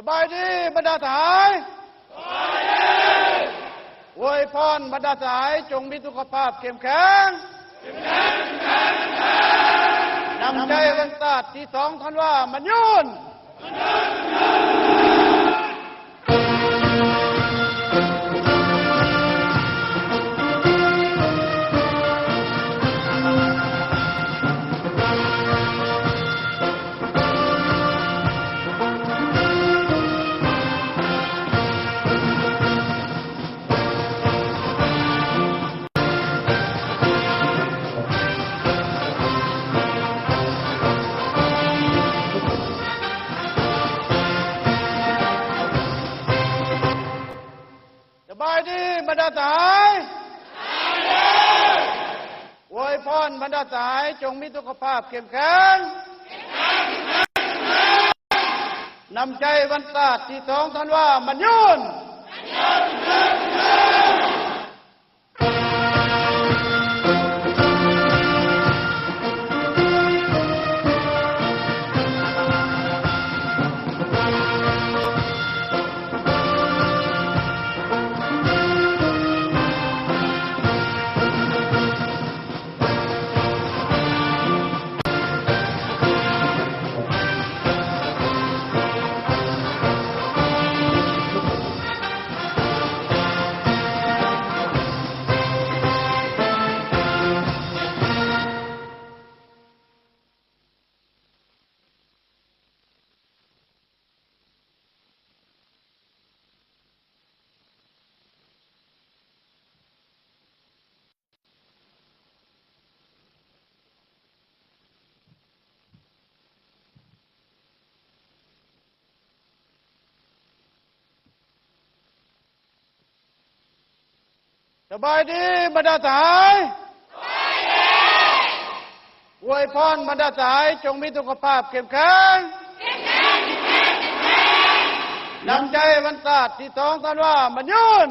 ສະບາຍດີບັນດາສະຫາຍ. ອວຍພອນບັນດາສະຫາຍຈົ່ງມີສຸຂະພາບເຂັ້ມແຂງ. ນ້ຳໃຈວັນຊາດທີສອງທັນວາໝັ້ນຍືນ. ສະບາຍດີບັນດາສະຫາຍ. ອວຍພອນບັນດາສະຫາຍຈົ່ງມີສຸຂະພາບເຂັ້ມແຂງ. ນ້ຳໃຈວັນຊາດທີສອງທັນວາໝັ້ນຍືນ. ສະບາຍດີບັນດາສະຫາຍ. ອວຍພອນບັນດາສະຫາຍຈົ່ງມີສຸຂະພາບເຂັ້ມແຂງ. ນ້ຳໃຈວັນຊາດທີສອງທັນວາໝັ້ນຍືນ.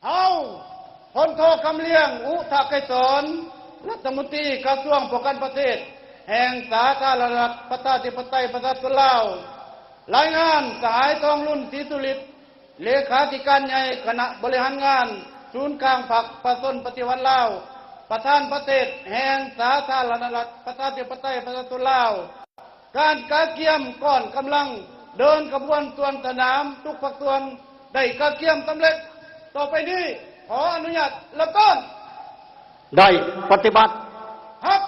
ເຮົາ ພົນໂທ ຄຳລ້ຽງ ອຸທະໄກສອນ ລັດຖະມົນຕີກະຊວງປ້ອງກັນປະເທດ ແຫ່ງສາທາລະນະລັດ ປະຊາທິປະໄຕ ປະຊາຊົນລາວ, ລາຍງານສະຫາຍ ທອງລຸນ ສີສຸລິດ ເລຂາທິການໃຫຍ່ຄະນະບໍລິຫານງານສູນກາງພັກປະຊາຊົນປະຕິວັດລາວ, ປະທານປະເທດແຫ່ງສາທາລະນະລັດ ປະຊາທິປະໄຕ ປະຊາຊົນລາວ. ການກະກຽມກ້ອນກຳລັງເດີນຂະບວນສວນສະໜາມທຸກພາກສ່ວນໄດ້ກະກຽມສຳເລັດ. ຕໍ່ໄປນີ້ຂໍອະນຸຍາດເລີ່ມຕົ້ນ. ໄດ້ປະຕິບັດ. ຮັບ.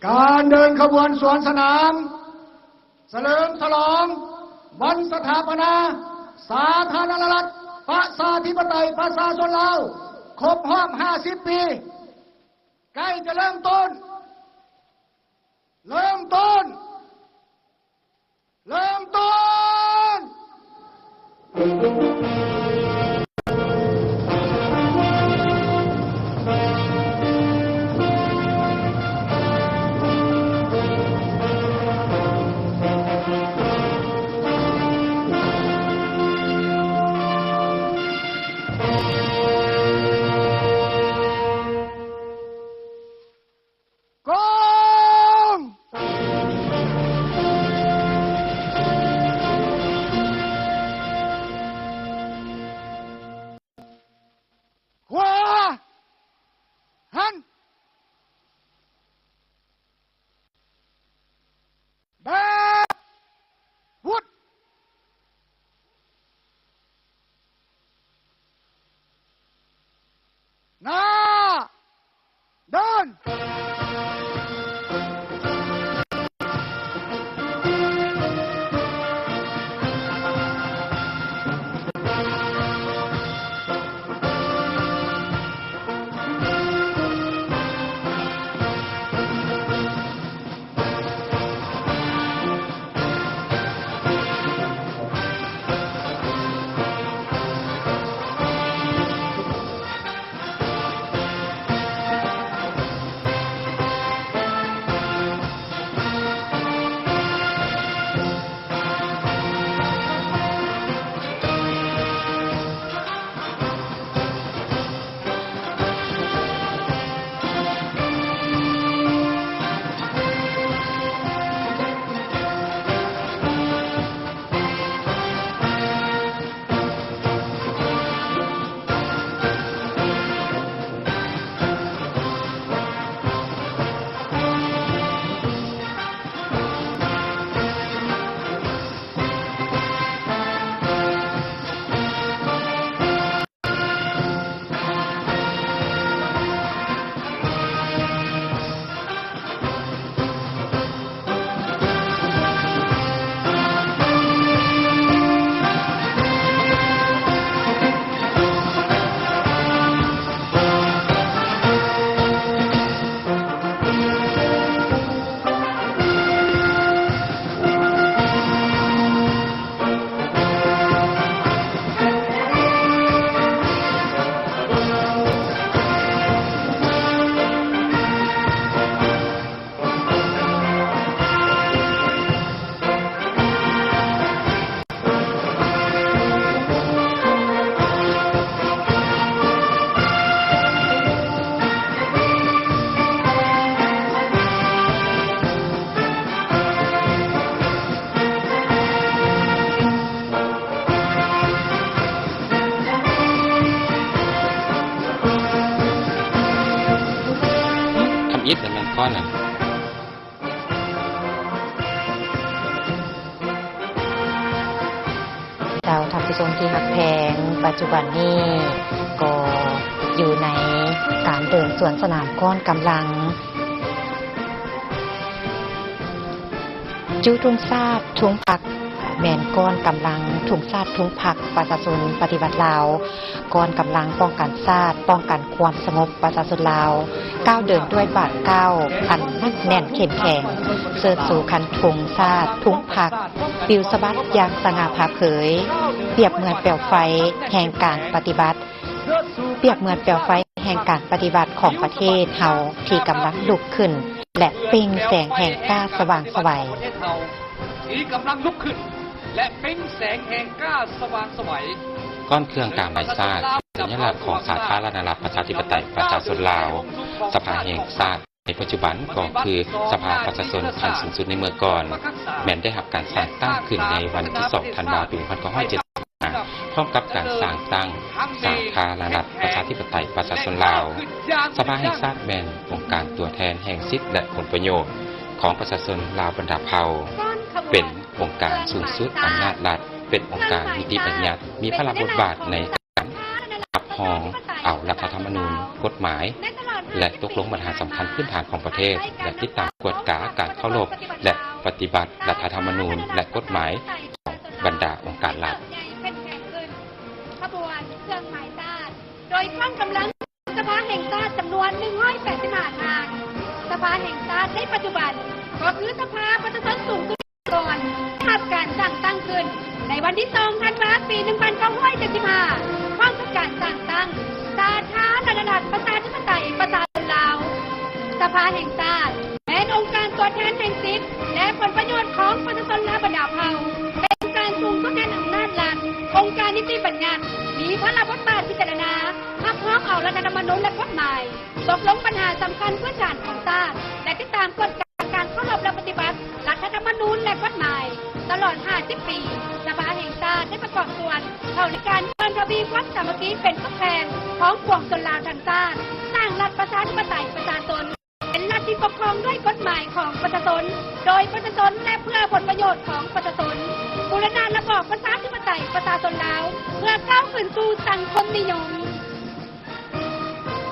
ການເດີນຂະບວນສວນສະໜາມ ສະເຫຼີມສະຫຼອງວັນສະຖາປະນາສາທາລະນະລັດ ປະຊາທິປະໄຕ ປະຊາຊົນລາວ ຄົບຮອບຫ້າສິບປີ ໃກ້ຈະເລີ່ມຕົ້ນ, ເລີ່ມຕົ້ນ, ເລີ່ມຕົ້ນ! ກອງ ຂວາ ຫັນ ແບກ ວຸດ ໜ້າ ເດີນ! ທຳອິດແມ່ນກ້ອນນະ. ເຈົ້າ ທ່ານຜູ້ຊົມທີ່ຮັກແພງ, ປັດຈຸບັນນີ້ກໍຢູ່ໃນການເດີນສວນສະໜາມກ້ອນກຳລັງ ຈູທຸງຊາດທຸງພັກ ແມ່ນກ້ອນກຳລັງທຸງຊາດທຸງພັກປະຊາຊົນປະຕິວັດລາວ, ກ້ອນກຳລັງປ້ອງກັນຊາດ, ປ້ອງກັນຄວາມສະຫງົບປະຊາຊົນລາວ, ກ້າວເດີນດ້ວຍບາດກ້າວອັນໜັກແໜ້ນເຂັ້ມແຂງ, ເຊີດຊູຄັນທຸງຊາດທຸງພັກ ປິວສະບັດຢ່າງສະຫງ່າຜ່າເຜີຍ, ປຽບເໝືອນແປວໄຟແຫ່ງການປະຕິວັດ, ປຽບເໝືອນແປວໄຟແຫ່ງການປະຕິວັດຂອງປະເທດເຮົາທີ່ກຳລັງລຸກຂຶ້ນ ແລະ ເປັ່ງແສງແຫ່ງກ້າສະຫວ່າງໄສວ. ທີ່ກຳລັງລຸກຂຶ້ນ ແລະ ເປັ່ງແສງແຫ່ງກ້າສະຫວ່າງໄສວ. ກ້ອນເຄື່ອງກາໄມ້ຊາດ ສັນຍະລັກຂອງສາທາລະນະລັດ ປະຊາທິປະໄຕ ປະຊາຊົນລາວ. ສະພາແຫ່ງຊາດໃນປັດຈຸບັນກໍຄືສະພາປະຊາຊົນຂັ້ນສູງສຸດໃນເມື່ອກ່ອນ, ແມ່ນໄດ້ຮັບການສ້າງຕັ້ງຂຶ້ນໃນວັນທີສອງ ທັນວາ ປີໜຶ່ງພັນເກົ້າຮ້ອຍເຈັດສິບຫ້າ ພ້ອມກັບການສ້າງຕັ້ງສາທາລະນະລັດ ປະຊາທິປະໄຕ ປະຊາຊົນລາວ. ສະພາແຫ່ງຊາດແມ່ນອົງການຕົວແທນແຫ່ງສິດ ແລະ ຜົນປະໂຫຍດຂອງປະຊາຊົນລາວບັນດາເຜົ່າ, ເປັນອົງການສູງສຸດອຳນາດລັດ, ເປັນອົງການນິຕິບັນຍັດ, ມີພາລະບົດບາດໃນການຮັບຮອງເອົາລັດຖະທຳມະນູນ, ກົດໝາຍ, ແລະ ຕົກລົງບັນຫາສຳຄັນພື້ນຖານຂອງປະເທດ ແລະ ຕິດຕາມກວດກາການເຄົາລົບ ແລະ ປະຕິບັດລັດຖະທຳມະນູນ ແລະ ກົດໝາຍຂອງບັນດາອົງການລັດ. ຂະບວນເຄື່ອງໝາຍຊາດ ໂດຍກອງກຳລັງສະພາແຫ່ງຊາດຈຳນວນໜຶ່ງຮ້ອຍແປດສິບຫ້າທ່ານ. ສະພາແຫ່ງຊາດໃນປັດຈຸບັນກໍຄືສະພາປະຊາຊົນສູງສຸດກ່ອນ ໄດ້ຮັບການສ້າງຕັ້ງຂຶ້ນໃນວັນທີສອງທັນວາ ປີໜຶ່ງພັນເກົ້າຮ້ອຍເຈັດສິບຫ້າ ພ້ອມກັບການສ້າງຕັ້ງສາທາລະນະລັດ ປະຊາທິປະໄຕ ປະຊາຊົນລາວ. ສະພາແຫ່ງຊາດແມ່ນອົງການຕົວແທນແຫ່ງສິດ ແລະ ຜົນປະໂຫຍດຂອງປະຊາຊົນລາວບັນດາເຜົ່າ, ເປັນອົງການສູງສຸດແຫ່ງອຳນາດລັດ, ອົງການນິຕິບັນຍັດ, ມີພາລະບົດບາດພິຈາລະນາ, ຮັບຮອງເອົາລັດຖະທຳມະນູນ ແລະ ກົດໝາຍ, ຕົກລົງບັນຫາສຳຄັນພື້ນຖານຂອງຊາດ ແລະ ຕິດຕາມກວດກາການເຄົາລົບ ແລະ ປະຕິບັດລັດຖະທຳມະນູນ ແລະ ກົດໝາຍ. ຕະຫຼອດຫ້າສິບປີ, ສະພາແຫ່ງຊາດໄດ້ປະກອບສ່ວນເຂົ້າໃນການເພີ່ມທະວີຄວາມສາມັກຄີເປັນປຶກແຜ່ນຂອງປວງຊົນລາວທັງຊາດ, ສ້າງລັດປະຊາທິປະໄຕປະຊາຊົນ ເປັນລັດທີ່ປົກຄອງດ້ວຍກົດໝາຍຂອງປະຊາຊົນ, ໂດຍປະຊາຊົນ ແລະ ເພື່ອຜົນປະໂຫຍດຂອງປະຊາຊົນ, ບູລະນະລະບອບປະຊາທິປະໄຕປະຊາຊົນລາວ ເພື່ອກ້າວຂຶ້ນສູ່ສັງຄົມນິຍົມ.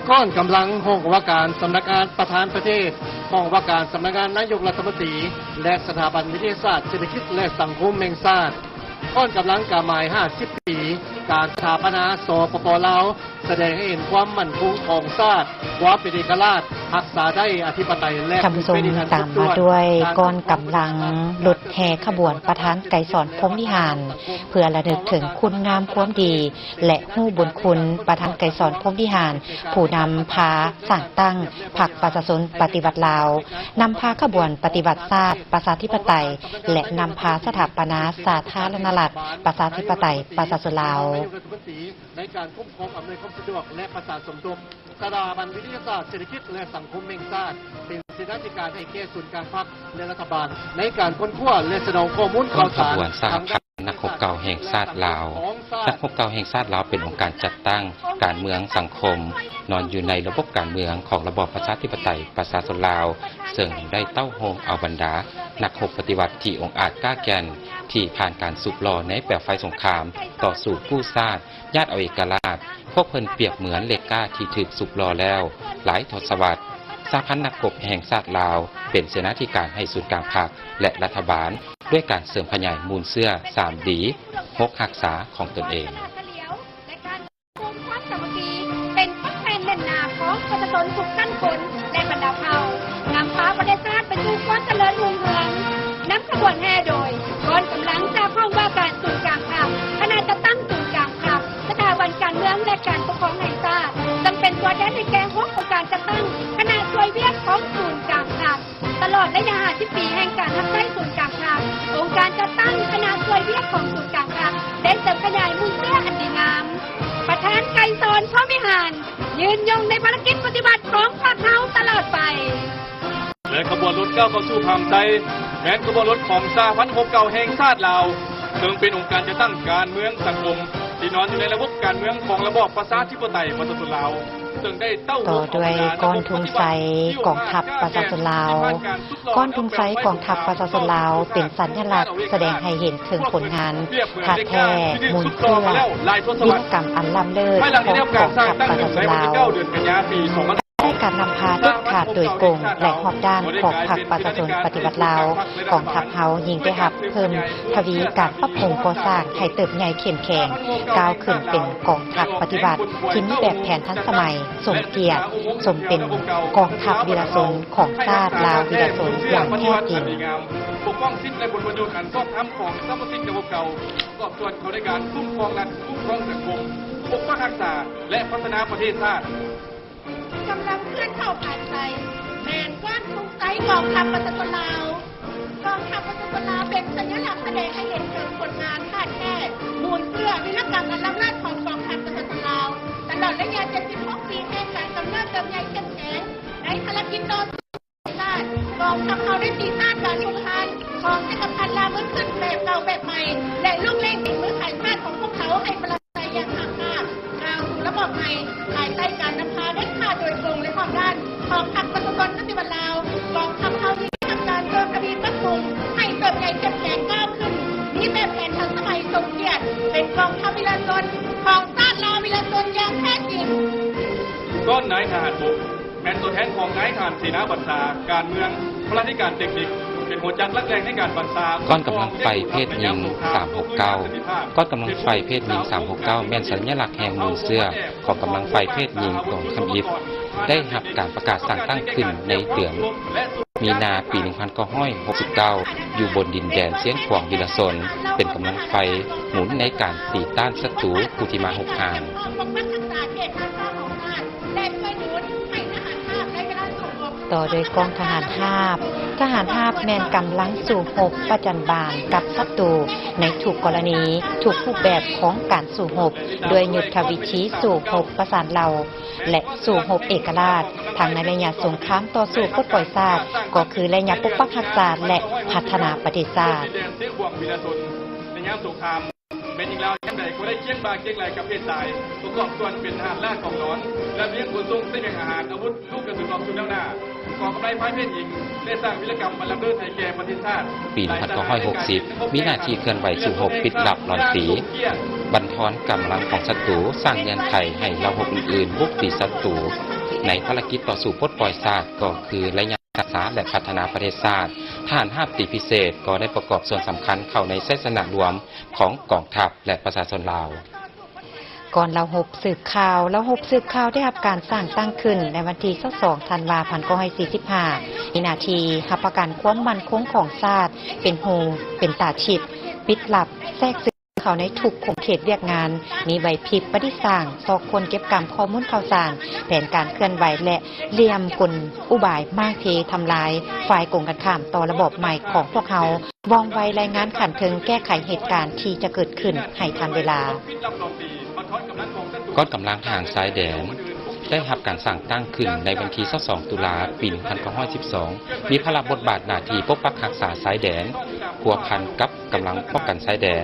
ກອງກຳລັງຫ້ອງວ່າການສຳນັກງານປະທານປະເທດ, ຫ້ອງວ່າການສຳນັກງານນາຍົກລັດຖະມົນຕີ ແລະ ສະຖາບັນວິທະຍາສາດເສດຖະກິດ ແລະ ສັງຄົມແຫ່ງຊາດ. ກອງກຳລັງກາໝາຍຫ້າສິບປີການສະຖາປະນາ ສປປ ລາວ ສະແດງໃຫ້ເຫັນຄວາມໝັ້ນຄົງຂອງຊາດ, ຄວາມເປັນເອກະລາດ, ຮັກສາໄດ້ອະທິປະໄຕ ແລະ ທ່ານຜູ້ຊົມ, ຕາມມາດ້ວຍກອງກຳລັງລົດແຫ່ຂະບວນປະທານໄກສອນ ພົມວິຫານ ເພື່ອລະນຶກເຖິງຄຸນງາມຄວາມດີ ແລະ ຮູ້ບຸນຄຸນປະທານໄກສອນ ພົມວິຫານ ຜູ້ນຳພາສ້າງຕັ້ງພັກປະຊາຊົນປະຕິວັດລາວ, ນຳພາຂະບວນປະຕິວັດຊາດປະຊາທິປະໄຕ ແລະ ນຳພາສະຖາປະນາສາທາລະນະລັດປະຊາທິປະໄຕປະຊາຊົນລາວ. ໃນການຄຸ້ມຄອງອຳນວຍຄວາມສະດວກ ແລະ ປະສານສົມທົບ ສະຖາບັນວິທະຍາສາດເສດຖະກິດ ແລະ ສັງຄົມແຫ່ງຊາດ ເປັນເສນາທິການໃຫ້ແກ່ສູນກາງພັກ ແລະ ລັດຖະບານ ໃນການຄົ້ນຄວ້າ ແລະ ສະໜອງຂໍ້ມູນຂ່າວສານ ຂະບວນສາທາລະນະລັດ ນັກຮົບເກົ່າແຫ່ງຊາດລາວ. ນັກຮົບເກົ່າແຫ່ງຊາດລາວເປັນອົງການຈັດຕັ້ງການເມືອງສັງຄົມ ນອນຢູ່ໃນລະບົບການເມືອງຂອງລະບອບປະຊາທິປະໄຕປະຊາຊົນລາວ, ເຊິ່ງໄດ້ເຕົ້າໂຮມເອົາບັນດານັກຮົບປະຕິວັດທີ່ອົງອາດກ້າແກ່ນ ທີ່ຜ່ານການສູບຫຼໍ່ໃນເປວໄຟສົງຄາມ, ຕໍ່ສູ້ກູ້ຊາດ, ຍາດເອົາເອກະລາດ. ພວກເພິ່ນປຽບເໝືອນເຫຼັກກ້າທີ່ຖືກສູບຫຼໍ່ແລ້ວຫຼາຍທົດສະວັດ. ສະຫະພັນນັກຮົບແຫ່ງຊາດລາວ ເປັນເສນາທິການໃຫ້ສູນກາງພັກ ແລະ ລັດຖະບານ ດ້ວຍການເສີມຂະຫຍາຍມູນເຊື້ອ ສາມດີ ຫົກຮັກສາຂອງຕົນເອງ. ຄວາມສາມັກຄີເປັນປຶກແຜ່ນແໜ້ນໜາຂອງປະຊາຊົນທຸກຊັ້ນຄົນ ແລະ ບັນດາເຜົ່າ, ນຳພາປະເທດຊາດໄປສູ່ຄວາມຈະເລີນຮຸ່ງເຮືອງ. ນຳຂະບວນແຫ່ໂດຍກອງກຳລັງຈາກຫ້ອງວ່າການສູນກາງພັກ, ຄະນະຈັດຕັ້ງສູນກາງພັກ, ສະຖາບັນການເມືອງ ແລະ ການປົກຄອງແຫ່ງຊາດ, ເຊິ່ງເປັນຕົວແທນໃຫ້ແກ່ຫົກອົງການຈັດຕັ້ງຄະນະຊ່ວຍວຽກຂອງສູນກາງພັກ. ຕະຫຼອດໄລຍະຫ້າສິບປີແຫ່ງການຮັບໃຊ້ສູນກາງພັກ, ອົງການຈັດຕັ້ງຄະນະຊ່ວຍວຽກຂອງສູນກາງພັກ ໄດ້ເສີມຂະຫຍາຍມູນເຊື້ອອັນດີງາມ. ປະທານໄກສອນ ພົມວິຫານ ຍືນຍົງໃນພາລະກິດປະຕິວັດຂອງພັກເຮົາຕະຫຼອດໄປ. ແລະ ຂະບວນລົດກ້າວເຂົ້າສູ່ພາມໄຊ ແມ່ນຂະບວນລົດຂອງສະຫະພັນຮົບເກົ່າແຫ່ງຊາດລາວ, ເຊິ່ງເປັນອົງການຈັດຕັ້ງການເມືອງສັງຄົມ ທີ່ນອນຢູ່ໃນລະບົບການເມືອງຂອງລະບອບປະຊາທິປະໄຕປະຊາຊົນລາວ. ຕໍ່ດ້ວຍກ້ອນທຸງໄຊກອງທັບປະຊາຊົນລາວ. ກ້ອນທຸງໄຊກອງທັບປະຊາຊົນລາວ ເປັນສັນຍະລັກສະແດງໃຫ້ເຫັນເຖິງຜົນງານທາດແທ້ມູນເຊື້ອວິທະຍາກຳອັນລ້ຳເລີດຂອງກອງທັບປະຊາຊົນລາວ. ໃນການນຳພາເດັດຂາດໂດຍກົງ ແລະ ຮອບດ້ານຂອງພັກປະຊາຊົນປະຕິວັດລາວ, ກອງທັບເຮົາຍິ່ງໄດ້ຮັບເພີ່ມທະວີການປັບປຸງກໍ່ສ້າງໃຫ້ເຕີບໃຫຍ່ເຂັ້ມແຂງ, ກ້າວຂຶ້ນເປັນກອງທັບປະຕິວັດທີ່ມີແບບແຜນທັນສະໄໝ, ສົມກຽດ, ສົມເປັນກອງທັບວິລະຊົນຂອງຊາດລາວວິລະຊົນຢ່າງແທ້ຈິງ. ປົກປ້ອງສິດ ແລະ ຜົນປະໂຫຍດອັນຊອບທຳຂອງສະມາຊິກເກົ່າ, ປະກອບສ່ວນເຂົ້າໃນການຄຸ້ມຄອງລັດ, ຄຸ້ມຄອງສັງຄົມ, ປົກປັກຮັກສາ ແລະ ພັດທະນາປະເທດຊາດ. ກຳລັງເຄື່ອນເຂົ້າພາຍໃຕ້ ແມ່ນກ້ອນທຸງໄຊກອງທັບປະຊາຊົນລາວ. ກອງທັບປະຊາຊົນລາວເປັນສັນຍະລັກສະແດງໃຫ້ເຫັນເຖິງຜົນງານທາດແທ້ມູນເຊື້ອວິລະກຳອັນລ້ຳເລີດຂອງກອງທັບປະຊາຊົນລາວ ຕະຫຼອດໄລຍະເຈັດສິບຫົກປີແຫ່ງການກຳເນີບເຕີບໃຫຍ່ເຂັ້ມແຂງໃນພາລະກິດຕໍ່ສູ້ຊາດ. ກອງທັບເຮົາໄດ້ຕີຊາດການຮຸກຮານຂອງຈັກກະພັດລາວເມືອງຂຶ້ນແບບເກົ່າແບບໃໝ່ ແລະ ລຸກເລັ່ງເປັນມືຂາຍຊາດຂອງພວກເຂົາໃຫ້ປະຊາ ໄປຢ່າງຫ້າມຫ້າມ ກ້າວສູ່ລະບອບໃໝ່ ພາຍໃຕ້ການນຳພາເດັດຂາດໂດຍກົງ ແລະ ຮອບດ້ານຂອງພັກປະຊາຊົນປະຕິວັດລາວ. ກອງທັບເຮົາໄດ້ຮັບການເພີ່ມທະວີປັບປຸງໃຫ້ເຕີບໃຫຍ່ເຂັ້ມແຂງກ້າວຂຶ້ນ, ມີແບບແຜນທັນສະໄໝສົມກຽດ, ເປັນກອງທັບວິລະຊົນຂອງຊາດລາວວິລະຊົນຢ່າງແທ້ຈິງ. ກ້ອນນາຍທະຫານບົກ ແມ່ນຕົວແທນຂອງນາຍທະຫານເສນາບັນຊາ, ການເມືອງ, ພະລາທິການເຕັກນິກ, ເປັນຫົວຈັກຫຼັກແຫຼ່ງໃນການບັນຊາ ກ້ອນກຳລັງໄຟເພດຍິງສາມຫົກເກົ້າ ກ້ອນກຳລັງໄຟເພດຍິງສາມຫົກເກົ້າ ແມ່ນສັນຍະລັກແຫ່ງມູນເຊື້ອຂອງກຳລັງໄຟເພດຍິງກອງທຳອິດ ໄດ້ຮັບການປະກາດສ້າງຕັ້ງຂຶ້ນໃນເດືອນມີນາປີໜຶ່ງພັນເກົ້າຮ້ອຍຫົກສິບເກົ້າ ຢູ່ບົນດິນແດນຊຽງຂວາງວິລະຊົນ ເປັນກຳລັງໄຟໝູນໃນການຕີຕ້ານສັດຕູຜູ້ທີ່ມາຮຸກຮານ. ຕໍ່ດ້ວຍກອງທະຫານຮາບ. ທະຫານຮາບແມ່ນກຳລັງສູ້ຮົບປະຈັນບານກັບສັດຕູໃນທຸກກໍລະນີ, ທຸກຮູບແບບຂອງການສູ້ຮົບ, ດ້ວຍຍຸດທະວິທີສູ້ຮົບປະສານເຫຼົ່າ ແລະ ສູ້ຮົບເອກະລາດ, ທັງໃນໄລຍະສົງຄາມຕໍ່ສູ້ປົດປ່ອຍຊາດ, ກໍຄືໄລຍະປົກປັກຮັກສາ ແລະ ພັດທະນາປະເທດຊາດ. ແມ່ຍິງລາວຍາມໃດກໍໄດ້ຄຽງບ່າຄຽງໄຫຼ່ກັບເພດຊາຍ, ປະກອບສ່ວນເປັນທະຫານລາດກອງຫຼອນ, ລຳລຽງຂົນສົ່ງສະບຽງອາຫານ, ອາວຸດ, ລູກກະສຸນອອກສູ່ແນວໜ້າ, ກອງກຳໄລຝ່າຍເພດຍິງ ໄດ້ສ້າງວິລະກຳອັນລ້ຳເລີດໃຫ້ແກ່ປະເທດຊາດ. ປີໜຶ່ງພັນເກົ້າຮ້ອຍຫົກສິບ ມີໜ້າທີ່ເຄື່ອນໄຫວສູ້ຮົບປິດລັບຫຼອນຕີ, ບັນທອນກຳລັງຂອງສັດຕູ, ສ້າງເງື່ອນໄຂໃຫ້ເຫຼົ່າຮົບອື່ນໆບຸກຕີສັດຕູ. ໃນພາລະກິດຕໍ່ສູ້ປົດປ່ອຍຊາດ ກໍຄືໄລຍະຮັກສາ ແລະ ພັດທະນາປະເທດຊາດ, ທະຫານຮາບຕີພິເສດກໍໄດ້ປະກອບສ່ວນສຳຄັນເຂົ້າໃນໄຊຊະນະລວມ ຂອງກອງທັບ ແລະ ປະຊາຊົນລາວ. ກ່ອນເລົ່າຮົບສືບຂ່າວ. ເລົ່າຮົບສືບຂ່າວໄດ້ຮັບການສ້າງຕັ້ງຂຶ້ນໃນວັນທີຊາວສອງ ທັນວາ ພັນເກົ້າຮ້ອຍສີ່ສິບຫ້າ ມີໜ້າທີ່ຮັບປະກັນຄວາມໝັ້ນຄົງຂອງຊາດ, ເປັນຫູເປັນຕາທິບ, ປິດລັບ, ແຊກຊຶມເຂົ້າໃນທຸກຂົງເຂດວຽກງານ, ມີໄຫວພິບປະດິດສ້າງ, ຊອກຄົ້ນເກັບກຳຂໍ້ມູນຂ່າວສານ, ແຜນການເຄື່ອນໄຫວ ແລະ ຫຼ່ຽມກົນອຸບາຍໝ້າຍເພທຳລາຍຝ່າຍກົງກັນຂ້າມຕໍ່ລະບອບໃໝ່ຂອງພວກເຮົາ. ວ່ອງໄວ, ລາຍງານຂັ້ນເທິງ, ແກ້ໄຂເຫດການທີ່ຈະເກີດຂຶ້ນໃຫ້ທັນເວລາ. ກອງກຳລັງທະຫານຊາຍແດນໄດ້ຮັບການສ້າງຕັ້ງຂຶ້ນໃນວັນທີຊາວສອງ ຕຸລາ ປີໜຶ່ງພັນເກົ້າຮ້ອຍສິບສອງ ມີພາລະບົດບາດໜ້າທີ່ປົກປັກຮັກສາຊາຍແດນ, ພົວພັນກັບກຳລັງປ້ອງກັນຊາຍແດນ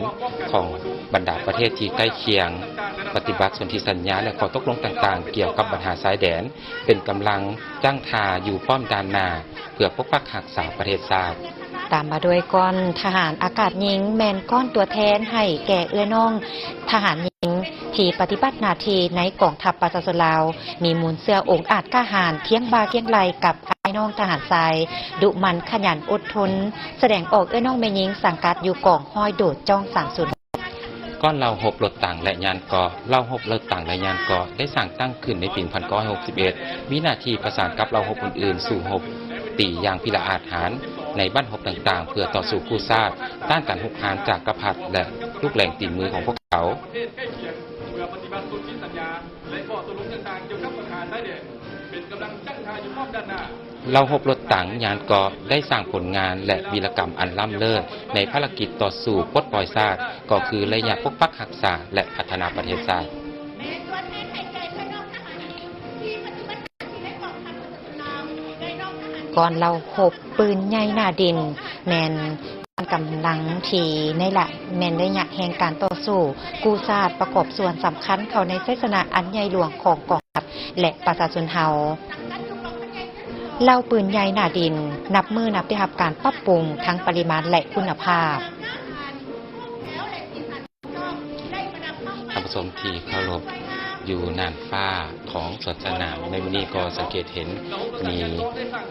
ຂອງບັນດາປະເທດທີ່ໃກ້ຄຽງ, ປະຕິບັດສົນທິສັນຍາ ແລະ ຂໍ້ຕົກລົງຕ່າງໆກ່ຽວກັບບັນຫາຊາຍແດນ, ເປັນກຳລັງຕັ້ງທ່າຢູ່ປ້ອມດ່ານໜ້າ ເພື່ອປົກປັກຮັກສາປະເທດຊາດ. ຕາມມາດ້ວຍກ້ອນທະຫານອາກາດຍິງ, ແມ່ນກ້ອນຕົວແທນໃຫ້ແກ່ເອື້ອຍນ້ອງທະຫານຍິງທີ່ປະຕິບັດໜ້າທີ່ໃນກອງທັບປະຊາຊົນລາວ, ມີມູນເຊື້ອອົງອາດກ້າຫານ, ຄຽງບ່າຄຽງໄຫຼ່ກັບອ້າຍນ້ອງທະຫານຊາຍ, ດຸໝັ່ນຂະຫຍັນອົດທົນ, ສະແດງອອກເອື້ອຍນ້ອງແມ່ຍິງສັງກັດຢູ່ກອງຮ້ອຍໂດດຈ້ອງສາມສູນ. ກ້ອນເລົ່າຮົບລົດຖັງ ແລະ ຍານເກາະ. ເລົ່າຮົບລົດຖັງ ແລະ ຍານເກາະ ໄດ້ສ້າງຕັ້ງຂຶ້ນໃນປີໜຶ່ງພັນເກົ້າຮ້ອຍຫົກສິບເອັດ ມີໜ້າທີ່ປະສານກັບເລົ່າຮົບອື່ນໆ ສູ້ຮົບຕີຢ່າງພິລະອາດຫານໃນບັ້ນຮົບຕ່າງໆ ເພື່ອຕໍ່ສູ້ກູ້ຊາດ ຕ້ານການຮຸກຮານຈາກກະພັດ ແລະ ລູກແຫຼງຕີນມືຂອງພວກເຂົາ. ເລົ່າຮົບລົດຖັງ ຍານເກາະ ໄດ້ສ້າງຜົນງານ ແລະ ວິລະກຳອັນລ້ຳເລີດໃນພາລະກິດຕໍ່ສູ້ປົດປ່ອຍຊາດ ກໍຄືໄລຍະປົກປັກຮັກສາ ແລະ ພັດທະນາປະເທດຊາດ. ກ່ອນເລົ່າຮົບປືນໃຫຍ່ໜ້າດິນ ແມ່ນກຳລັງທີ່ໃນລະ ແມ່ນໄລຍະແຫ່ງການຕໍ່ສູ້ກູ້ຊາດ ປະກອບສ່ວນສຳຄັນເຂົ້າໃນໄຊຊະນະອັນໃຫຍ່ຫຼວງຂອງກອງທັບ ແລະ ປະຊາຊົນເຮົາ. ເລົ່າປືນໃຫຍ່ໜ້າດິນ ນັບມື້ນັບໄດ້ຮັບການປັບປຸງທັງປະລິມານ ແລະ ຄຸນນະພາບ. ທ່ານຜູ້ຊົມທີ່ເຄົາລົບ, ຢູ່ໜ້ານຟ້າຂອງສວນສະໜາມໃນມື້ນີ້ກໍສັງເກດເຫັນມີ